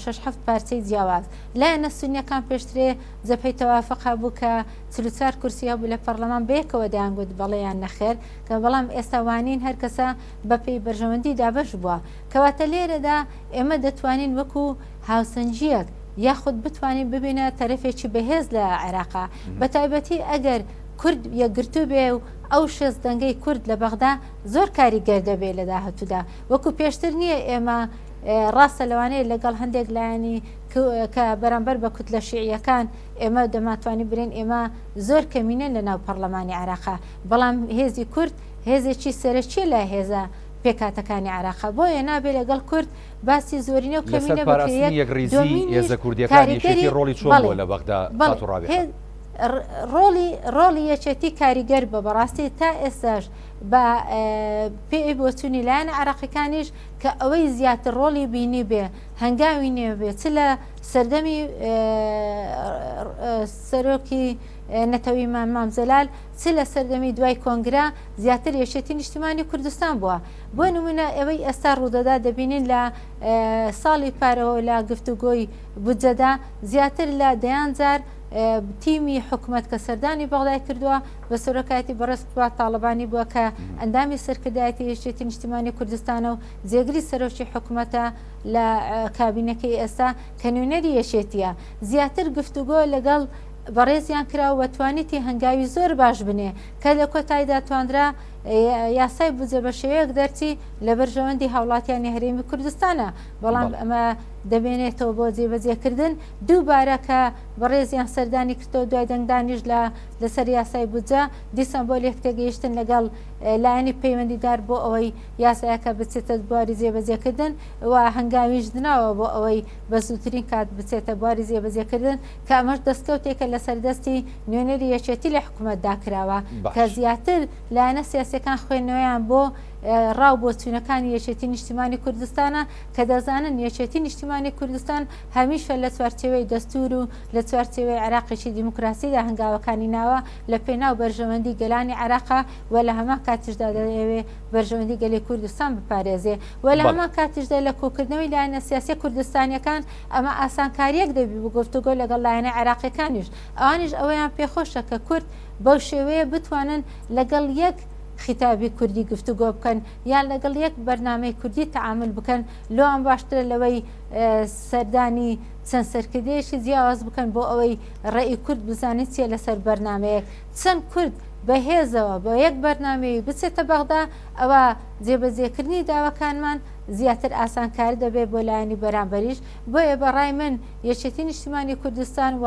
شەش حەفت پارچەی جیاواز. لایەنە سونیەکان پێشترێ جەبهەی تەوافق هەبوو کە 44 کورسی هەبوو لە پەڕلەمان بەیەکەوە دەیانگوت بەڵێ یان نەخێر، کە بەڵام ئێستا وانین هەرکەسە بەپێی بەرژەوەندی دابەش بووە. کەواتە لێرەدا ئێمە دەتوانین وەکو هاوسەنگییەک یاخود بتوانین ببینە تەرەفێکی بەهێز لە عێراقا بە تایبەتی ئەگەر کورد یەکگرتوو بێ و ئەو شێست دەنگەی کورد لە بەغدا زۆر کاریگەر دەبێ لە داهاتوودا وەکو پێشتر نییە ئێمە ڕاستە لەوانەیە لەگەڵ هەندێک لایەنی کە بەرامبەر بە کوتلە شیعیەکان ئێمە دەماتوانی برێن ئێمە زۆر کەمینەن لە ناو پەرلەمانی عێراقا بەڵام هێزی کورد هێزێکی سەرەکیە لە هێزە پێکهاتەکانی عێراقە بۆیە نابێ لەگەڵ کورد باسی زۆرینە و لەسەر کەمینە بکرێ پاراستنی یەک یەکڕیزی دۆمینیش هێزە کوردییەکان یەکێتی کاریگەری ڕۆڵی چۆن بەڵێ بووە لە بەغدا بەڵێ خاتوو ڕابیحە؟ هێ ڕۆڵی ڕۆڵی یەکێتی کاریگەر بە بەڕاستی تا ئێستاش بە پێی بۆچوونی لایەنە عێراقیەکانیش کە ئەوەی زیاتر ڕۆڵی بینی بێ هەنگاوی نێ بێ چ لە سەردەمی سەرۆکی نەتەوی مام مام جەلال چ لە سەردەمی دوای کۆنگرە زیاتر یەکێتی نیشتیمانی کوردستان بووە. بۆ نمونە ئەوەی ئێستا ڕوودەدا دەبینین لە ساڵی پارەوە لە گفتوگۆی بودجەدا زیاتر لە دەیان جار تیمی حکومەت کە سەردانی بەغدای کردووە بە سەرۆکایەتی بەڕێز قوباد تاڵەبانی بووە کە ئەندامی سەرکردایەتی یەکێتی نیشتیمانی کوردستانە و جێگری سەرۆکی حکومەتە لە کابینەکەی ئێستا کە نوێنەری یەکێتیە زیاتر گفتوگۆ لەگەڵ بەڕێزیان کرا و توانیتی هەنگاوی زۆر باش بنێ کە لە کۆتاییدا توانرا یاسای بودجە بە شێوەیەک دەرچی لە بەرژەوەندی هاوڵاتیانی هەرێمی کوردستانە، بەڵام ئەمە دەمێنێتەوە بۆ جێبەجێکردن دووبارە کە بەڕێزیان سەردانی کردەوە دوای دەنگدانیش لە لەسەر یاسای بودجە دیسان بۆ لێکتێگەیشتن لەگەڵ لایەنی پەیوەندیدار بۆ ئەوەی یاسایەکە بچێتە بواری جێبەجێکردن و هەنگاویش نراوە بۆ ئەوەی بە زووترین کات بچێتە بواری جێبەجێکردن کە ئەمەش دەستکەوتێکە لەسەر دەستی نوێنەری یەکێتی لە حکومەتدا کراوە کە زیاتر لایەنە سیاسیەکان. سیاسیەکان خوێندنەوەیان بۆ ڕاو بۆچوونەکانی یەکێتی نیشتیمانی کوردستانە کە دەزانن یەکێتی نیشتیمانی کوردستان هەمیشە لە چوارچێوەی دەستور و لە چوارچێوەی عێراقێکی دیموکراسیدا هەنگاوەکانی ناوە لە پێناو بەرژەوەندی گەلانی عێراقا و لە هەمان کاتیشدا دەیەوێ بەرژەوەندی گەلی کوردستان بپارێزێ و لە هەمان کاتیشدا لە کۆکردنەوەی لایەنە سیاسیە کوردستانیەکان ئەمە ئاسانکاریەک دەبی بۆ گفتوگۆ لەگەڵ لایەنە عێراقیەکانیش ئەوانیش ئەوەیان پێخۆشە کە کورد بەو شێوەیە بتوانن لەگەڵ یەک خیتابی کوردی گفتوگۆ بکەن یان لەگەڵ یەک بەرنامەی کوردی تەعامول بکەن لۆیان باشترە لەوەی سەردانی چەند سەرکردەیەکی جیاواز بکەن بۆ ئەوەی ڕێی کورد بزانین چیە لەسەر بەرنامەیەک چەند کورد بەهێزەوە بە یەک بەرنامەیی بچێتە بەغدا ئەوە جێبەجێکردنی داواکانمان زیاتر ئاسانکاری دەبێت بۆ لایەنی بەرامبەریش بۆیە بە ڕای من یەکێتی نیشتیمانی کوردستان و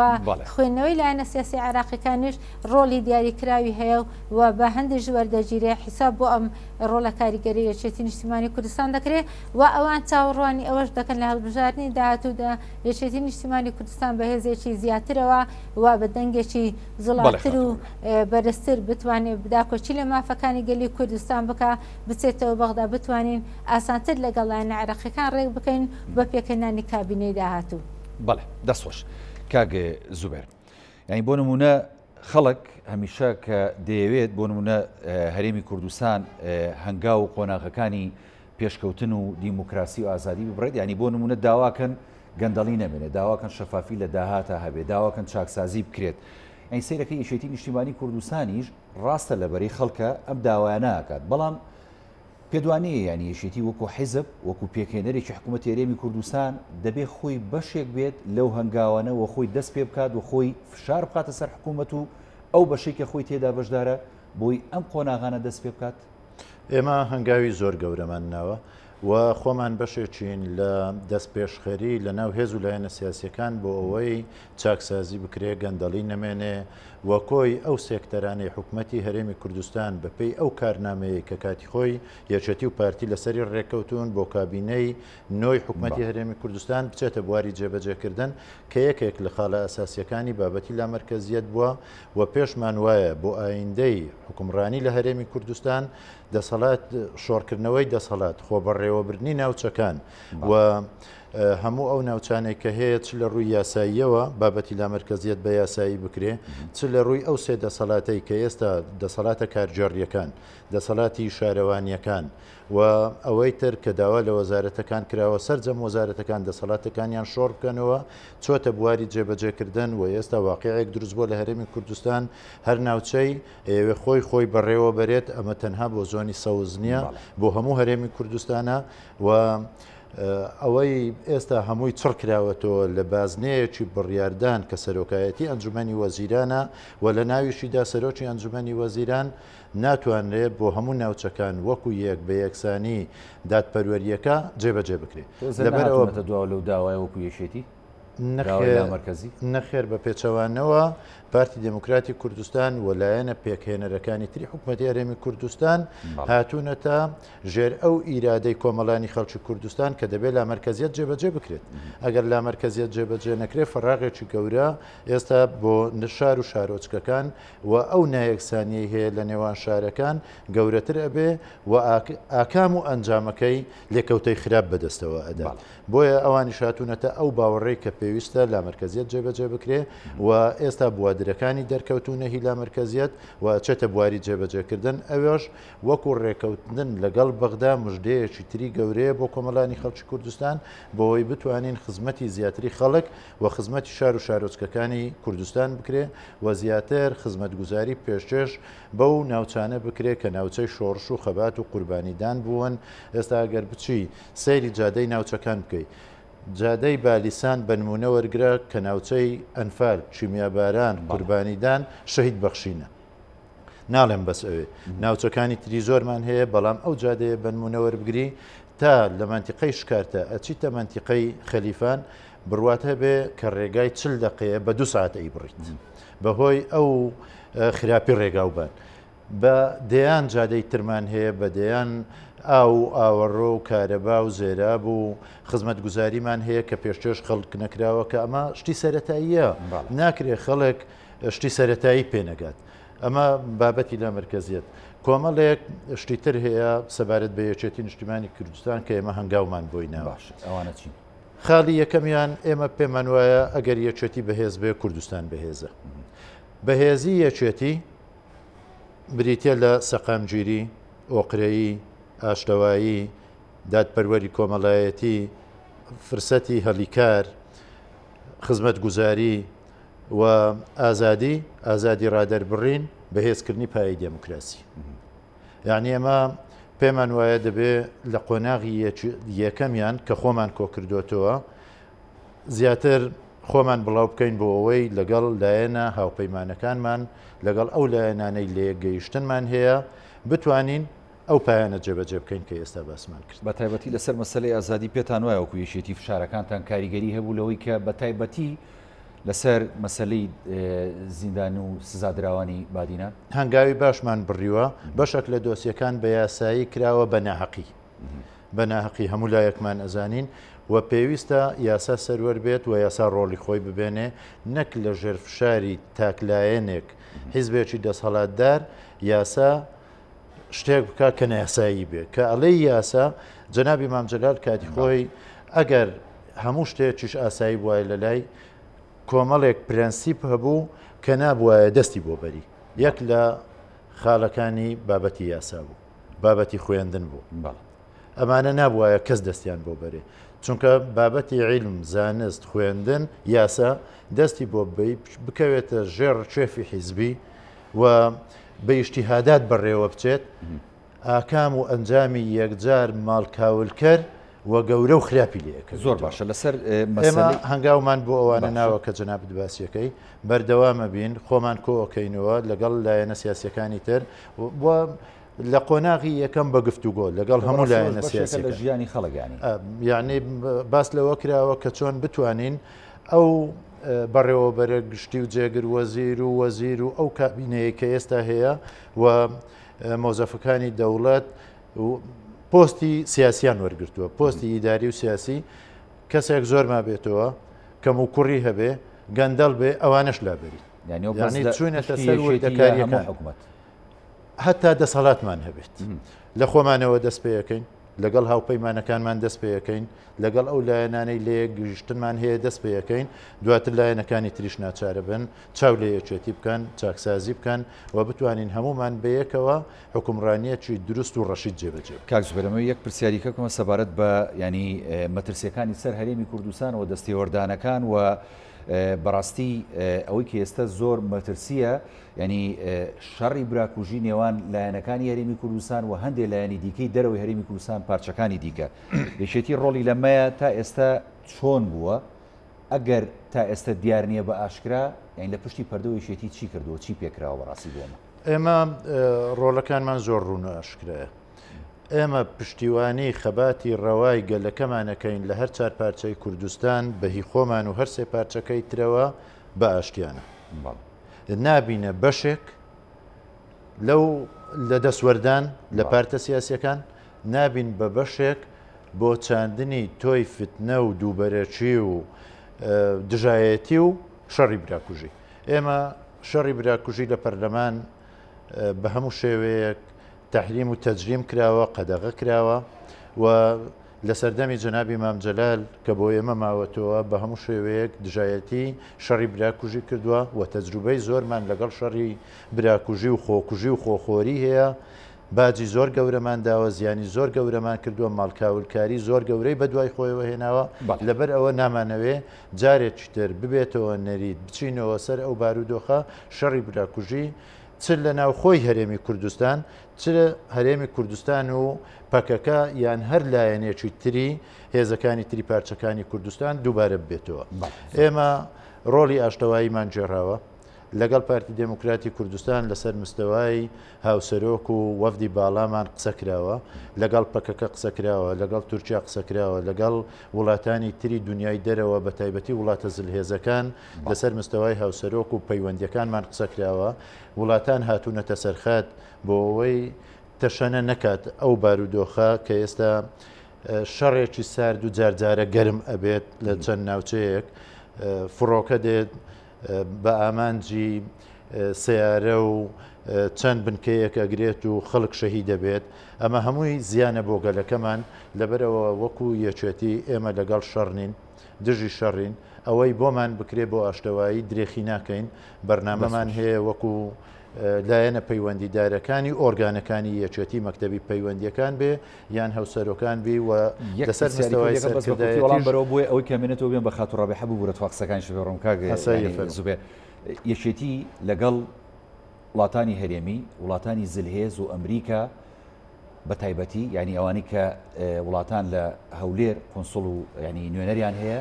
خوێندنەوەی لایەنە سیاسی عێراقیەکانیش ڕۆڵی دیاریکراوی هەیە و بە هەندیش وەردەگیرێ حیساب بۆ ئەم ڕۆڵە کاریگەری یەکێتی نیشتیمانی کوردستان دەکرێت و ئەوان چاوەڕوانی ئەوەش دەکەن لە هەڵبژاردنی داهاتوودا یەکێتی نیشتیمانی کوردستان بە هێزێکی زیاترەوە و بە دەنگێکی زڵاتر و بەرزتر بتوانێت داکۆکی لە مافەکانی گەلی کوردستان بکا بچێتەوە بەغدا بتوانین ئاسانتر لەگەڵ لایەنە عێراقیەکان ڕێک بکەین بە پێکهێنانی کابینەی داهاتوو. بەڵێ دەست خۆش کاک زوبێر. یانی بۆ نمونە خەڵک هەمیشە کە دەیەوێت بۆ نمونە هەرێمی کوردستان هەنگاو و قۆناغەکانی پێشکەوتن و دیموکراسی و ئازادی ببڕێت ینی بۆ نمونە داواکەن گەندەڵی نەمێنێت داواکەن شەفافی لە داهاتە هەبێ داواکەن چاکسازی بکرێت ئەی سەیرەکە یەکێتی نیشتیمانی کوردستانیش ڕاستە لە بەرەی خەڵکە ئەم داوایە ناکات بەڵام پێت وا نییە یانی یەکێتی وەکو حیزب، وەکو پێکهێنەرێکی حکوومەتی هەرێمی کوردستان دەبێ خۆی بەشێک بێت لەو هەنگاوانە و خۆی دەست پێ بکات و خۆی فشار بخاتە سەر حکوومەت و ئەو بەشەی کە خۆی تێدا بەشدارە بۆی ئەم قۆناغانە دەست پێ بکات؟ ئێمە هەنگاوی زۆر گەورەمان ناوە و خۆمان بەشێکین لە دەستپێشخەری لە ناو هێز و لایەنە سیاسیەکان بۆ ئەوەی چاکسازی بکرێ، گەندەڵی نەمێنێ و کۆی ئەو سێکتەرانەی حکومەتی هەرێمی کوردستان بەپێی ئەو کارنامەیەی کە کاتی خۆی یەکێتی و پارتی لەسەری ڕێککەوتوون بۆ کابینەی نۆی حکومەتی هەرێمی کوردستان بچێتە بواری جێبەجێکردن کە یەکێک لە خاڵە ئەساسیەکانی بابەتی لامەرکەزیەت بووە و پێشمان وایە بۆ ئایندەی حکومڕانی لە هەرێمی کوردستان دەسەڵات شۆڕکردنەوەی دەسەڵات خۆبەڕێوەبردنی ناوچەکان و هەموو ئەو ناوچانەی کە هەیە چ لە ڕووی یاساییەوە بابەتی لامەرکەزیەت بە یاسایی بکرێ چ لە ڕووی ئەو سێ دەسەڵاتەی کە ئێستا دەسەڵاتە کارگێڕییەکان دەسەڵاتی شارەوانییەکان و ئەوەی تر کە داوا لە وەزارەتەکان کراوە سەرجەم وەزارەتەکان دەسەڵاتەکانیان شۆڕ بکەنەوە چۆتە بواری جێبەجێکردن و ئێستا واقیعێک دروست بووە لە هەرێمی کوردستان هەر ناوچەی ئەیەوێ خۆی خۆی بەڕێوە بەرێت ئەمە تەنها بۆ زۆنی سەوز نییە بۆ هەموو هەرێمی کوردستانە و ئەوەی ئێستا هەمووی چڕ کراوەتەوە لە بازنەیەکی بڕیاردان کە سەرۆکایەتی ئەنجومەنی وەزیرانە و لە ناویشیدا سەرۆکی ئەنجومەنی وەزیران ناتوانرێت بۆ هەموو ناوچەکان وەکو یەک بە یەکسانی دادپەروەرییەکە جێبەجێ بکرێت. لەبەرئەوە دواوە لەو داوایە وەکو یەکێتی؟ نەخێر بە پێچەوانەوە پارتی دێموکراتی کوردستان و لایەنە پێکهێنەرەکانی تری حکوومەتی هەرێمی کوردستان هاتوونەتە ژێر ئەو ئیرادەی کۆمەڵانی خەڵکی کوردستان کە دەبێت لامەرکەزیەت جێبەجێ بکرێت ئەگەر لامەرکەزیەت جێبەجێ نەکرێت فەراغێکی گەورە ئێستا بۆ شار و شارۆچکەکان و ئەو نایەکسانیەی هەیە لە نێوان شارەکان گەورەتر ئەبێ و ئاکام و ئەنجامەکەی لێکەوتەی خراپ بەدەستەوە ئەدات. بۆیە ئەوانیش هاتوونەتە ئەو باوەڕەی کە پێویستە لامەرکەزیەت جێبەجێ بکرێ و ئێستا بوادرەکانی دەرکەوتوونە هی لامەرکەزیەت و ئەچێتە بواری جێبەجێکردن ئەوێش وەکو ڕێکەوتن لەگەڵ بەغدا مژدەیەکی تری گەورەیە بۆ کۆمەڵانی خەڵکی کوردستان بۆوەی بتوانین خزمەتی زیاتری خەڵک و خزمەتی شار و شارۆچکەکانی کوردستان بکرێ و زیاتر خزمەتگوزاری پێشکێش بەو ناوچانە بکرێ کە ناوچەی شۆڕش و خەبات و قوربانیدان بوون ئێستا ئەگەر بچی سەیری جادەی ناوچەکان بکەی. جادەی بالیسان بە نموونە وەرگرە کە ناوچەی ئەنفال، کیمیاباران، قوربانیدان، شەهید بەخشینە. ناڵێم بەس ئەوێ. ناوچەکانی تری زۆرمان هەیە، بەڵام ئەو جادەیە بە نموونە وەربگری تا لە مەنتیقەی شکارتە ئەچیتە مەنتیقەی خەلیفان، بڕوات هەبێ کە ڕێگای 40 دەقەیە بە دوو سەعات ئەیبڕیت. بەهۆی ئەو خراپی ڕێگاوبان. بە دەیان جادەی ترمان هەیە، بە دەیان ئاو و ئاوەڕۆ و کارەبا و زێراب و خزمەتگوزاریمان هەیە کە پێشکێش خەڵک نەکراوە کە ئەمە شتی سەرەتاییە، ناکرێ خەڵک شتی سەرەتایی پێ نەگات. ئەمە بابەتی لامەرکەزیەت. کۆمەڵێک شتی تر هەیە سەبارەت بە یەکێتی نیشتیمانی کوردستان کە ئێمە هەنگاومان بۆی ناوە. باشە ئەوانە چین؟ خاڵی یەکەمیان ئێمە پێمان وایە ئەگەر یەکێتی بەهێز بێ کوردستان بەهێزە. بەهێزی یەکێتی بریتە لە سەقامگیری، ئۆقرەیی، ئاشتەوایی، دادپەروەری کۆمەڵایەتی، فرسەتی هەلیکار، خزمەتگوزاری و ئازادی، ئازادی ڕادەربڕین، بەهێزکردنی پایەی دێموکراسی. یعنی ئێمە پێمان وایە دەبێ لە قۆناغی یەکەمیان کە خۆمان کۆکردوێتەوە زیاتر خۆمان بڵاو بکەین بۆ ئەوەی لەگەڵ لایەنە هاوپەیمانەکانمان لەگەڵ ئەو لایەنانەی لەیەکگەیشتنمان هەیە بتوانین ئەو پایانە جێبەجێ بکەین کە ئێستا باسمان کرد. بە تایبەتی لەسەر مەسەلەی ئازادی پێتان وایە وەکو یەکێتی فشارەکانتان کاریگەری هەبوو لەوەی کە بە تایبەتی لەسەر مەسەلەی زیندان و سزادراوانی بادینان؟ هەنگاوی باشمان بڕیوە، بەشێک لە دۆسیەکان بە یاسایی کراوە بە ناهەقی. بە ناهەقی هەموو لایەکمان ئەزانین و پێویستە یاسا سەروەر بێت و یاسا ڕۆڵی خۆی ببێنێ نەک لە ژێر فشاری تاکلایەنێک حیزبێکی دەسەڵاتدار یاسا شتێک بکا کە نایاسایی بێ کە ئەڵێی یاسا جەنابی مام جەلال کاتی خۆی ئەگەر هەموو شتێکیش ئاسایی بوایە لە لای کۆمەڵێک پرەنسیپ هەبوو کە نابوایە دەستی بۆ بەری یەک لە خاڵەکانی بابەتی یاسا بوو بابەتی خوێندن بوو ئەمانە نابوایە کەس دەستیان بۆ بەرێ چونکە بابەتی عیلم زانست خوێندن یاسا دەستی بۆ بکەوێتە ژێر ڕکێفی حیزبی و بە ئیجتیهادات بەڕێوە بچێت ئاکام و ئەنجامی یەکجار ماڵکاولکەر و گەورە و خراپی لێ ئەکەوێتەوە. زۆر باشە لەسەر ئێمە هەنگاومان بۆ ئەوانە ناوە کە جەنابت باسیەکەی بەردەوامە بین خۆمان کۆئەکەینەوە لەگەڵ لایەنە سیاسیەکانی تر و لە قۆناغی یەکەم بە گفتوگۆ لەگەڵ هەموو لایەنە سیاسیەکان لە ژیانی خەڵک یانی یعنی باس لەوە کراوە کە چۆن بتوانین ئەو بەڕێوەبەرە گشتی و جێگر وەزیر و وەزیر و ئەو کابینەیە کە ئێستا هەیە و مۆزەفەکانی دەوڵەت پۆستی سیاسیان وەرگتووە پۆستی ئیداری و سیاسی کەسێک زۆر مابێتەوە کەم و کوڕی هەبێ گەندەڵ بێ ئەوانش لابری یعنی چوینەتە سەر وردەکاریەکان حکومت هەتا دەسەڵاتمان هەبێت لە خۆمانەوە دەست پێەکەین لەگەڵ هاوپەیمانەکانمان دەست پێەکەین لەگەڵ ئەو لایەنانەی لە گشتنمان هەیە دەست پێەکەین دواتر لایەنەکانی تریش ناچارە بن چاو لە یەکێتی بکەن چاکسازی بکەن و بتوانین هەمومان بەیەکەوە حکومڕانیەکی دروست و ڕەشید جێبەجێ کاک زوبێر ئەمەوێ یەک پرسیاری کەکەمە سەبارەت بە ینی مەترسیەکانی سەر هەرێمی کوردستان و دەستێوەردانەکان و بەڕاستی ئەوەی کە ئێستا زۆر مەترسیە یانی شەڕی براکوژی نێوان لایەنەکانی هەرێمی کوردستان و هەندێ لایەنی دیکەی دەرەوەی هەرێمی کوردستان پارچەکانی دیکە. یەکێتی ڕۆڵی لەمەیە تا ئێستا چۆن بووە؟ ئەگەر تا ئێستا دیار نییە بە ئاشکرا، یانی لە پشتی پەردەوە یەکێتی چی کردووە، چی پێکراوە بەڕاستی بۆ ئەمە؟ ئێمە ڕۆڵەکانمان زۆر ڕوون و ئاشکرایە. ئێمە پشتیوانی خەباتی ڕەوای گەلەکەمان ئەکەین لە هەر چار پارچەی کوردستان بە هی خۆمان و هەر سێ پارچەکەی ترەوە بە ئاشتیانە. بەڵێ. نابینە بەشێک لەو لە دەستوەردان لە پارتە سیاسیەکان نابین بە بەشێک بۆ چاندنی تۆی فتنە و دووبەرەکی و دژایەتی و شەڕی براکوژی ئێمە شەڕی براکوژی لە پەرلەمان بە هەموو شێوەیەک تەحریم و تەجریم کراوە قەدەغە کراوە و لە سەردەمی جەنابی مام جەلال کە بۆ ئێمە ماوەتەوە بە هەموو شێوەیەک دژایەتی شەڕی براکوژی کردووە و تەجروبەی زۆرمان لەگەڵ شەڕی براکوژی و خۆکوژی و خۆخۆری هەیە، باجی زۆر گەورەمان داوە، زیانی زۆر گەورەمان کردووە، ماڵکاولکاری زۆر گەورەی بەدوای خۆیەوە هێناوە، لەبەر ئەوە نامانەوێ جارێکی تر ببێتەوە نەریت بچینەوە سەر ئەو بارودۆخە شەڕی براکوژی چ لە ناوخۆی هەرێمی کوردستان چ هەرێمی کوردستان و پەکەکە یان هەر لایەنێکی تری هێزەکانی تری پارچەکانی کوردستان دووبارە ببێتەوە. ئێمە ڕۆڵی ئاشتەواییمان گێڕاوە لەگەڵ پارتی دێموکراتی کوردستان لەسەر مستەوای هاوسەرۆک و وەفدی باڵامان قسە کراوە، لەگەڵ پەکەکە قسە کراوە، لەگەڵ تورکیا قسە کراوە، لەگەڵ وڵاتانی تری دنیای دەرەوە بە تایبەتی وڵاتە زلهێزەکان لەسەر مستەوای هاوسەرۆک و پەیوەندیەکانمان قسە کراوە، وڵاتان هاتوونەتە سەرخەت بۆ ئەوەی تەشەنە نەکات ئەو بارودۆخە کە ئێستا شەڕێکی سارد و جارجارە گەرم ئەبێت لە چەند ناوچەیەک فڕۆکە دێت بە ئامانجی سەیارە و چەند بنکەیەک ئەگرێت و خەڵک شەهید دەبێت، ئەمە هەمووی زیانە بۆ گەلەکەمان، لەبەرئەوە وەکو یەکێتی ئێمە لەگەڵ شەڕ نین، دژی شەڕین، ئەوەی بۆمان بکرێ بۆ ئاشتەوایی درێخی ناکەین، بەرنامەمان هەیە وەکو لایەنە پەیوەندیدارەکانی ئۆرگانەکانی یەکێتی مەکتەبی پەیوەندیەکان بێ یان هەوسەرۆکان بی و لەسەر مستەوای سەرکردایەتیش وەڵام بەرەوە بۆیە ئەوەی کە مێنێتەوە بێن بە خاتوو ڕابیحە ببورە تخوا قسەکانیشت پێ بڕم کاک زوبێر یەکێتی لەگەڵ وڵاتانی هەرێمی وڵاتانی زلهێز و ئەمریکا بە تایبەتی یعنی ئەوانەی کە وڵاتان لە هەولێر قونسڵ و ینی نوێنەریان هەیە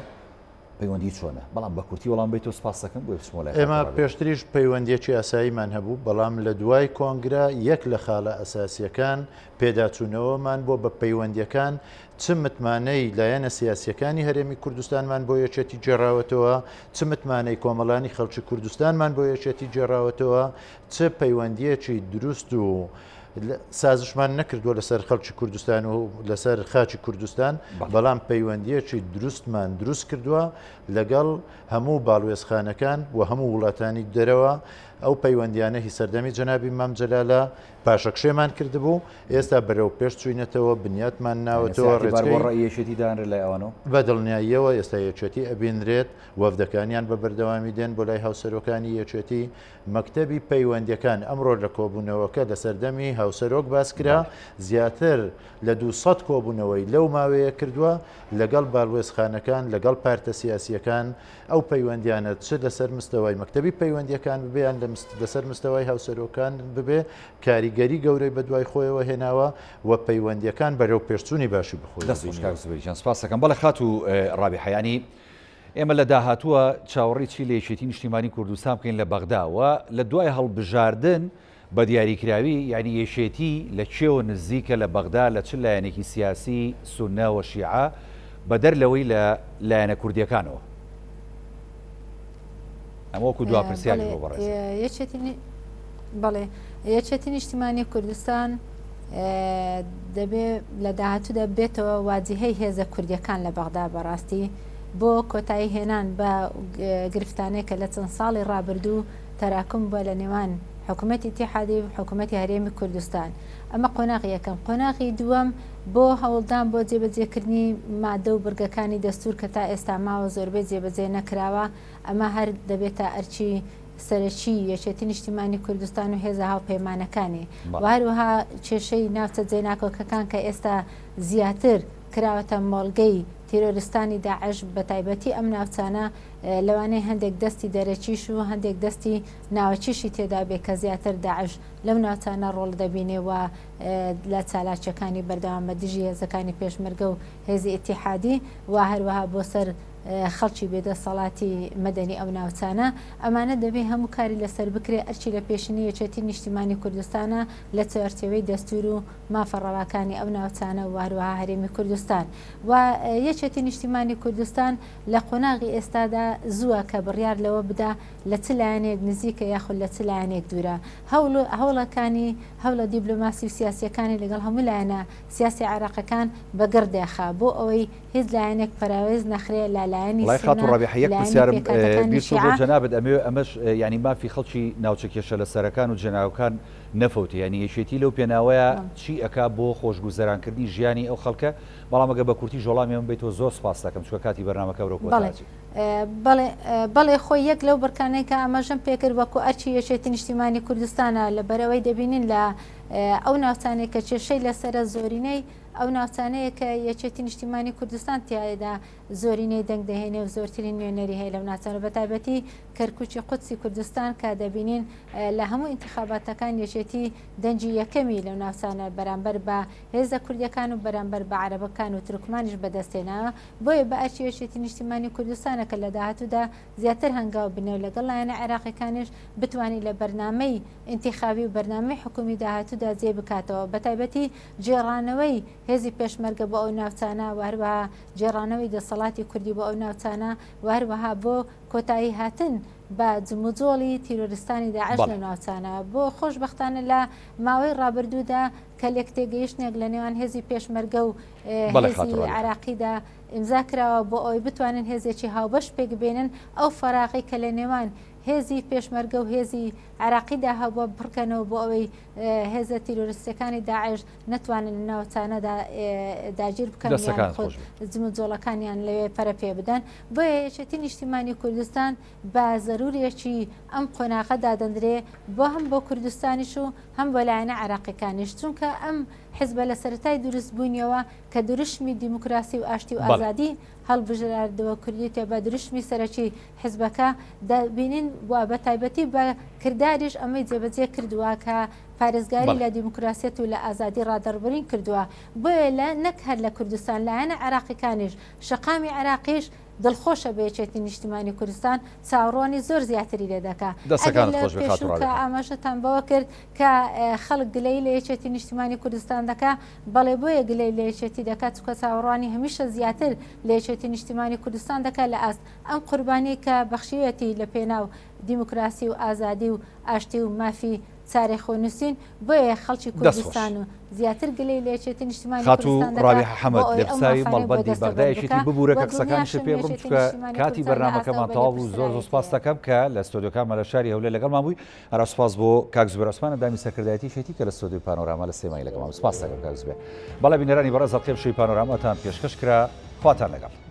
پەیوەندی چۆنە؟ بەڵام بە کورتی وەڵام بەیتەوە سپاست دەکەم بۆیە بچمەوە لای ئێمە خاتوو ڕابیعە. پێشتریش پەیوەندیەکی ئاساییمان هەبوو، بەڵام لە دوای کۆنگرە یەک لە خاڵە ئەساسیەکان پێداچوونەوەمان بۆ بە پەیوەندیەکان چ متمانەی لایەنە سیاسیەکانی هەرێمی کوردستانمان بۆ یەکێتی گێڕاوەتەوە، چ متمانەی کۆمەڵانی خەڵکی کوردستانمان بۆ یەکێتی گێڕاوەتەوە، چ پەیوەندیەکی دروست و سازشمان نەکردووە لەسەر خەڵکی کوردستان و لەسەر خاکی کوردستان، بەڵام پەیوەندیەکی دروستمان دروست کردووە لەگەڵ هەموو باڵوێزخانەکان و هەموو وڵاتانی دەرەوە. ئەو پەیوەندیانە هی سەردەمی جەنابی مام جەلالە پاشەکشێمان کردبوو، ئێستا بەرەو پێش چووینەتەوە، بنیاتمان ناوەتەوە، ڕێچکەی ڕێی یەکێتی دانرێت لای ئەوانەوە؟ بە دڵنیاییەوە ئێستا یەکێتی ئەبینرێت، وەفدەکانیان بە بەردەوامی دێن بۆ لای هاوسەرۆکانی یەکێتی، مەکتەبی پەیوەندیەکان ئەمڕۆ لە کۆبوونەوەکە لە سەردەمی هاوسەرۆک باسکرا، زیاتر لە 200 کۆبوونەوەی لەو ماوەیە کردووە لەگەڵ باڵوێزخانەکان، لەگەڵ پارتە سیاسیەکان، ئەو پەیوەندیانە چ لەسەر مستەوای مەکتەبی پەیوەندیەکان ببێ یان لەسەر مستەوای هاوسەرۆکان ببێ، کاریگەری گەورەی بەدوای خۆیەوە هێناوە و پەیوەندیەکان بەرەو پێشچوونی باشی بەخۆی دەست خۆش کاک زوبێر گیان سپاس دەکەم. بەڵێ خاتوو ڕابیحە یانی ئێمە لە داهاتووە چاوەڕێی چی لە یەکێتی نیشتیمانی کوردستان بکەین لە بەغدا و لە دوای هەڵبژاردن بە دیاریکراوی یعنی یەکێتی لە کێوە نزیکە لە بەغدا لە چ لایەنێکی سیاسی سونە و شیعە بەدەر لەوەی لە لایەنە کوردیەکانەوە؟ ئەمە وەکو دوا پرسیاری بۆ بەڕێز. بەڵێ یەکێتی نیشتیمانی کوردستان دەبێ لە داهاتوودا بێتەوە واجیهەی هێزە کوردیەکان لە بەغدا بەڕاستی بۆ کۆتایی هێنان بە گرفتانەی کە لە چەند ساڵی ڕابردوو تەراکم بووە لە نێوان حکوومەتی ئیتیحادی و حکوومەتی هەرێمی کوردستان ئەمە قۆناغی یەکەم قۆناغی دووەم بۆ هەوڵدان بۆ جێبەجێکردنی مادە و بڕگەکانی دەستور کە تا ئێستا ماوە زۆربەی جێبەجێ نەکراوە ئەمە هەر دەبێتە ئەرکی سەرەکی یەکێتی نیشتیمانی کوردستان و هێزە هاوپەیمانەکانی و هەروەها کێشەی ناوچە جێناکۆکەکان کە ئێستا زیاتر کراوەتە مۆڵگەی تیرۆرستانی داعش بەتایبەتی ئەم ناوچانە لەوانەیە هەندێک دەستی دەرەکیش و هەندێک دەستی ناوەکیشی تێدا بێ کە زیاتر داعش لەو ناوچانە ڕۆڵ دەبینێ و لە چالاکیەکانی بەردەوامە دژی هێزەکانی پێشمەرگە و هێزی ئیتیحادی و هەروەها بۆ سەر خەڵکی بێدەسەڵاتی مەدەنی ئەو ناوچانە، ئەمانە دەبێ هەموو کاری لەسەر بکرێ، ئەرکی لە پێشینەی یەکێتی نیشتیمانی کوردستانە لە چوارچێوەی دەستوور و مافە ڕەواکانی ئەو ناوچانە و هەروەها هەرێمی کوردستان و یەکێتی نیشتیمانی کوردستان لە قۆناغی ئێستادا زووە کە بڕیار لەوە بدا لە چ لایەنێک نزیکە یاخود لە چ لایەنێک دوورە. هەوڵ هەوڵەکانی هەوڵە دیبلۆماسی و سیاسیەکانی لەگەڵ هەموو لایەنە سیاسی عێراقەکان بەگڕ دێخا بۆ ئەوەی هیچ لایەنێک پەراوێز نەخرێ لا لایەنی وەڵای سونە خاتوو ڕابیحە یەک لایەنی پرسیارم پێکهاتەکانی بیر چوو بۆ شیعە. جەنابت ئەمەوێ ئەمەش یانی مافی خەڵکی ناوچە کێشە لەسەرەکان و جێناوەکان نەفەوتێ یانی یەکێتی لەو پێناوەیا چی ئەکا بۆ خۆشگوزەران کردنی ژیانی ئەو خەڵکە بەڵام ئەگەر بە کورتیش وەڵامی ئەمە بەیتەوە زۆر سوپاست دەکەم چونکە کاتی بەرنامەکە بەرەو کۆتا بەڵێ ئەچێ. بەڵێ بەڵێ خۆی یەک لەو بڕکانەی کە ئاماژەم پێکرد وەکو ئەرکی یەکێتی نیشتیمانی کوردستانە لەبەرئەوەی دەبینین لە ئەو ناوچانەی کە کێشەی لەسەرە زۆرینەی ئەو ناوچانەیە کە یەکێتی نیشتیمانی کوردستان تیایدا زۆرینەی دەنگ دەهێنێ و زۆرترین نوێنەری هەیە لەو ناوچانە بەتایبەتی کەرکوکی قودسی کوردستان کە دەبینین لە هەموو ئینتخاباتەکان یەکێتی دەنگی یەکەمی لەو ناوچانە بەرامبەر بە هێزە کوردیەکان و بەرامبەر بە عەرەبەکان و تورکمانیش بەدەستهێناوە بۆیە بە ئەرکی یەکێتی نیشتیمانی کوردستانە کە لە داهاتوودا زیاتر هەنگاو بنێ و لەگەڵ لایەنە عێراقیەکانیش بتوانی لە بەرنامەی ئینتیخابی و بەرنامەی حکومی داهاتوودا جێ بکاتەوە بەتایبەتی گێڕانەوەی هێزی پێشمەرگە بۆ ئەو ناوچانە و هەروەها گێڕانەوەی دەسەڵاتی کوردی بۆ ئەو ناوچانە و هەروەها بۆ کۆتایی هاتن بە جموجۆڵی تیرۆرستانی داعش لەو ناوچانە بۆ خۆشبەختانە لە ماوەی ڕابردوودا کە لێکتێگەیشتنێک لە نێوان هێزی پێشمەرگە و هێزی عێراقیدا ئیمزا کراوە بۆ ئەوەی بتوانن هێزێکی هاوبەش پێک بێنن ئەو فەراغەی کە لە نێوان. هێزی پێشمەرگە و هێزی عێراقیدا هەبووە پڕکەنەوە بۆ ئەوەی هێزە تیرۆریستیەکانی داعش نەتوانن لە ناوچانەدا داگیر بکەن یان خود جموجۆڵەکانیان لەوێ پەرە پێ بدەن. بۆیە یەکێتی نیشتیمانی کوردستان بە زەرورێکی ئەم قۆناغە دادەندرێ بۆ هەم بۆ کوردستانیش و هەم بۆ لایەنە عێراقیەکانیش چونکە ئەم حزبە لە سەرەتای دروست بوونیەوە کە دروشمی دیموکراسی و ئاشتی و ئازادی هەڵبژراردووە کردوویتە بە دروشمی سەرەکی حزبەکە، دەبینین و بە تایبەتی بە کرداریش ئەمەی جێبەجێ کردووە کە پارێزگاری لە دیموکراسیەت و لە ئازادی ڕادەڕبرین کردووە. بۆیە لە نەک هەر لە کوردستان لایەنە عێراقیکانیش، شەقامی عێراقیش دڵخۆشە بە یەکێتی نیشتیمانی کوردستان، چاوەڕوانی زۆر زیاتری لێ دەکا. ئەگەر دەستەکانت لە خۆش بێ خاتوو پێشوو کە ڕابیحە. ئاماژەتان بەوە کرد کە خەڵک گلەیی لە یەکێتی نیشتیمانی کوردستان دەکا، بەڵێ بۆیە گلەی لە یەکێتی دەکات چونکە چاوەڕوانی هەمیشە زیاتر لە یەکێتی نیشتیمانی کوردستان دەکات لە ئاست ئەم قوربانیەی کە بەخشیویەتی لە پێناو دیموکراسی و ئازادی و ئاشتی و مافی چارەی خۆنوسین بۆیە خەڵکی دەست خۆش. کوردستان و زیاتر گلەی لە یەکێتی نیشتیمانی خاتوو کوردستان دەکات ڕابیحە بۆ حەمەد ئەوەی ئەو لێپرسراوی مافانەی بۆ مەڵبەندی دەستەبەر بەغدا یەکێتی بکا ببورە و کە قسەکانیشت دڵنیاشم پێ بڕم یەکێتی چونکە نیشتیمانی کاتی کوردستان لە ئاست ئەو بەرنامەکەمان تەواو بوو زۆر زۆر بەلێپرسراوێتیەیە. سوپاست دەکەم کە لە ستۆدیۆکانمان لە شاری هەولێر لەگەڵمان بووی هەرا سوپاس بۆ کاک زوبێر عوسمان ئەندامی سەرکردایەتی یەکێتی کە لە ستۆدیۆی پانۆراما لە سلێمانی لەگەڵمان بوو. سوپاس دەکەم کاک زوبێر. بەڵێ بینەرانی بەڕێز ئەڵقەی ئەمشەوی پانۆراماتان پێشکەش کرا. خواتان لەگەڵ.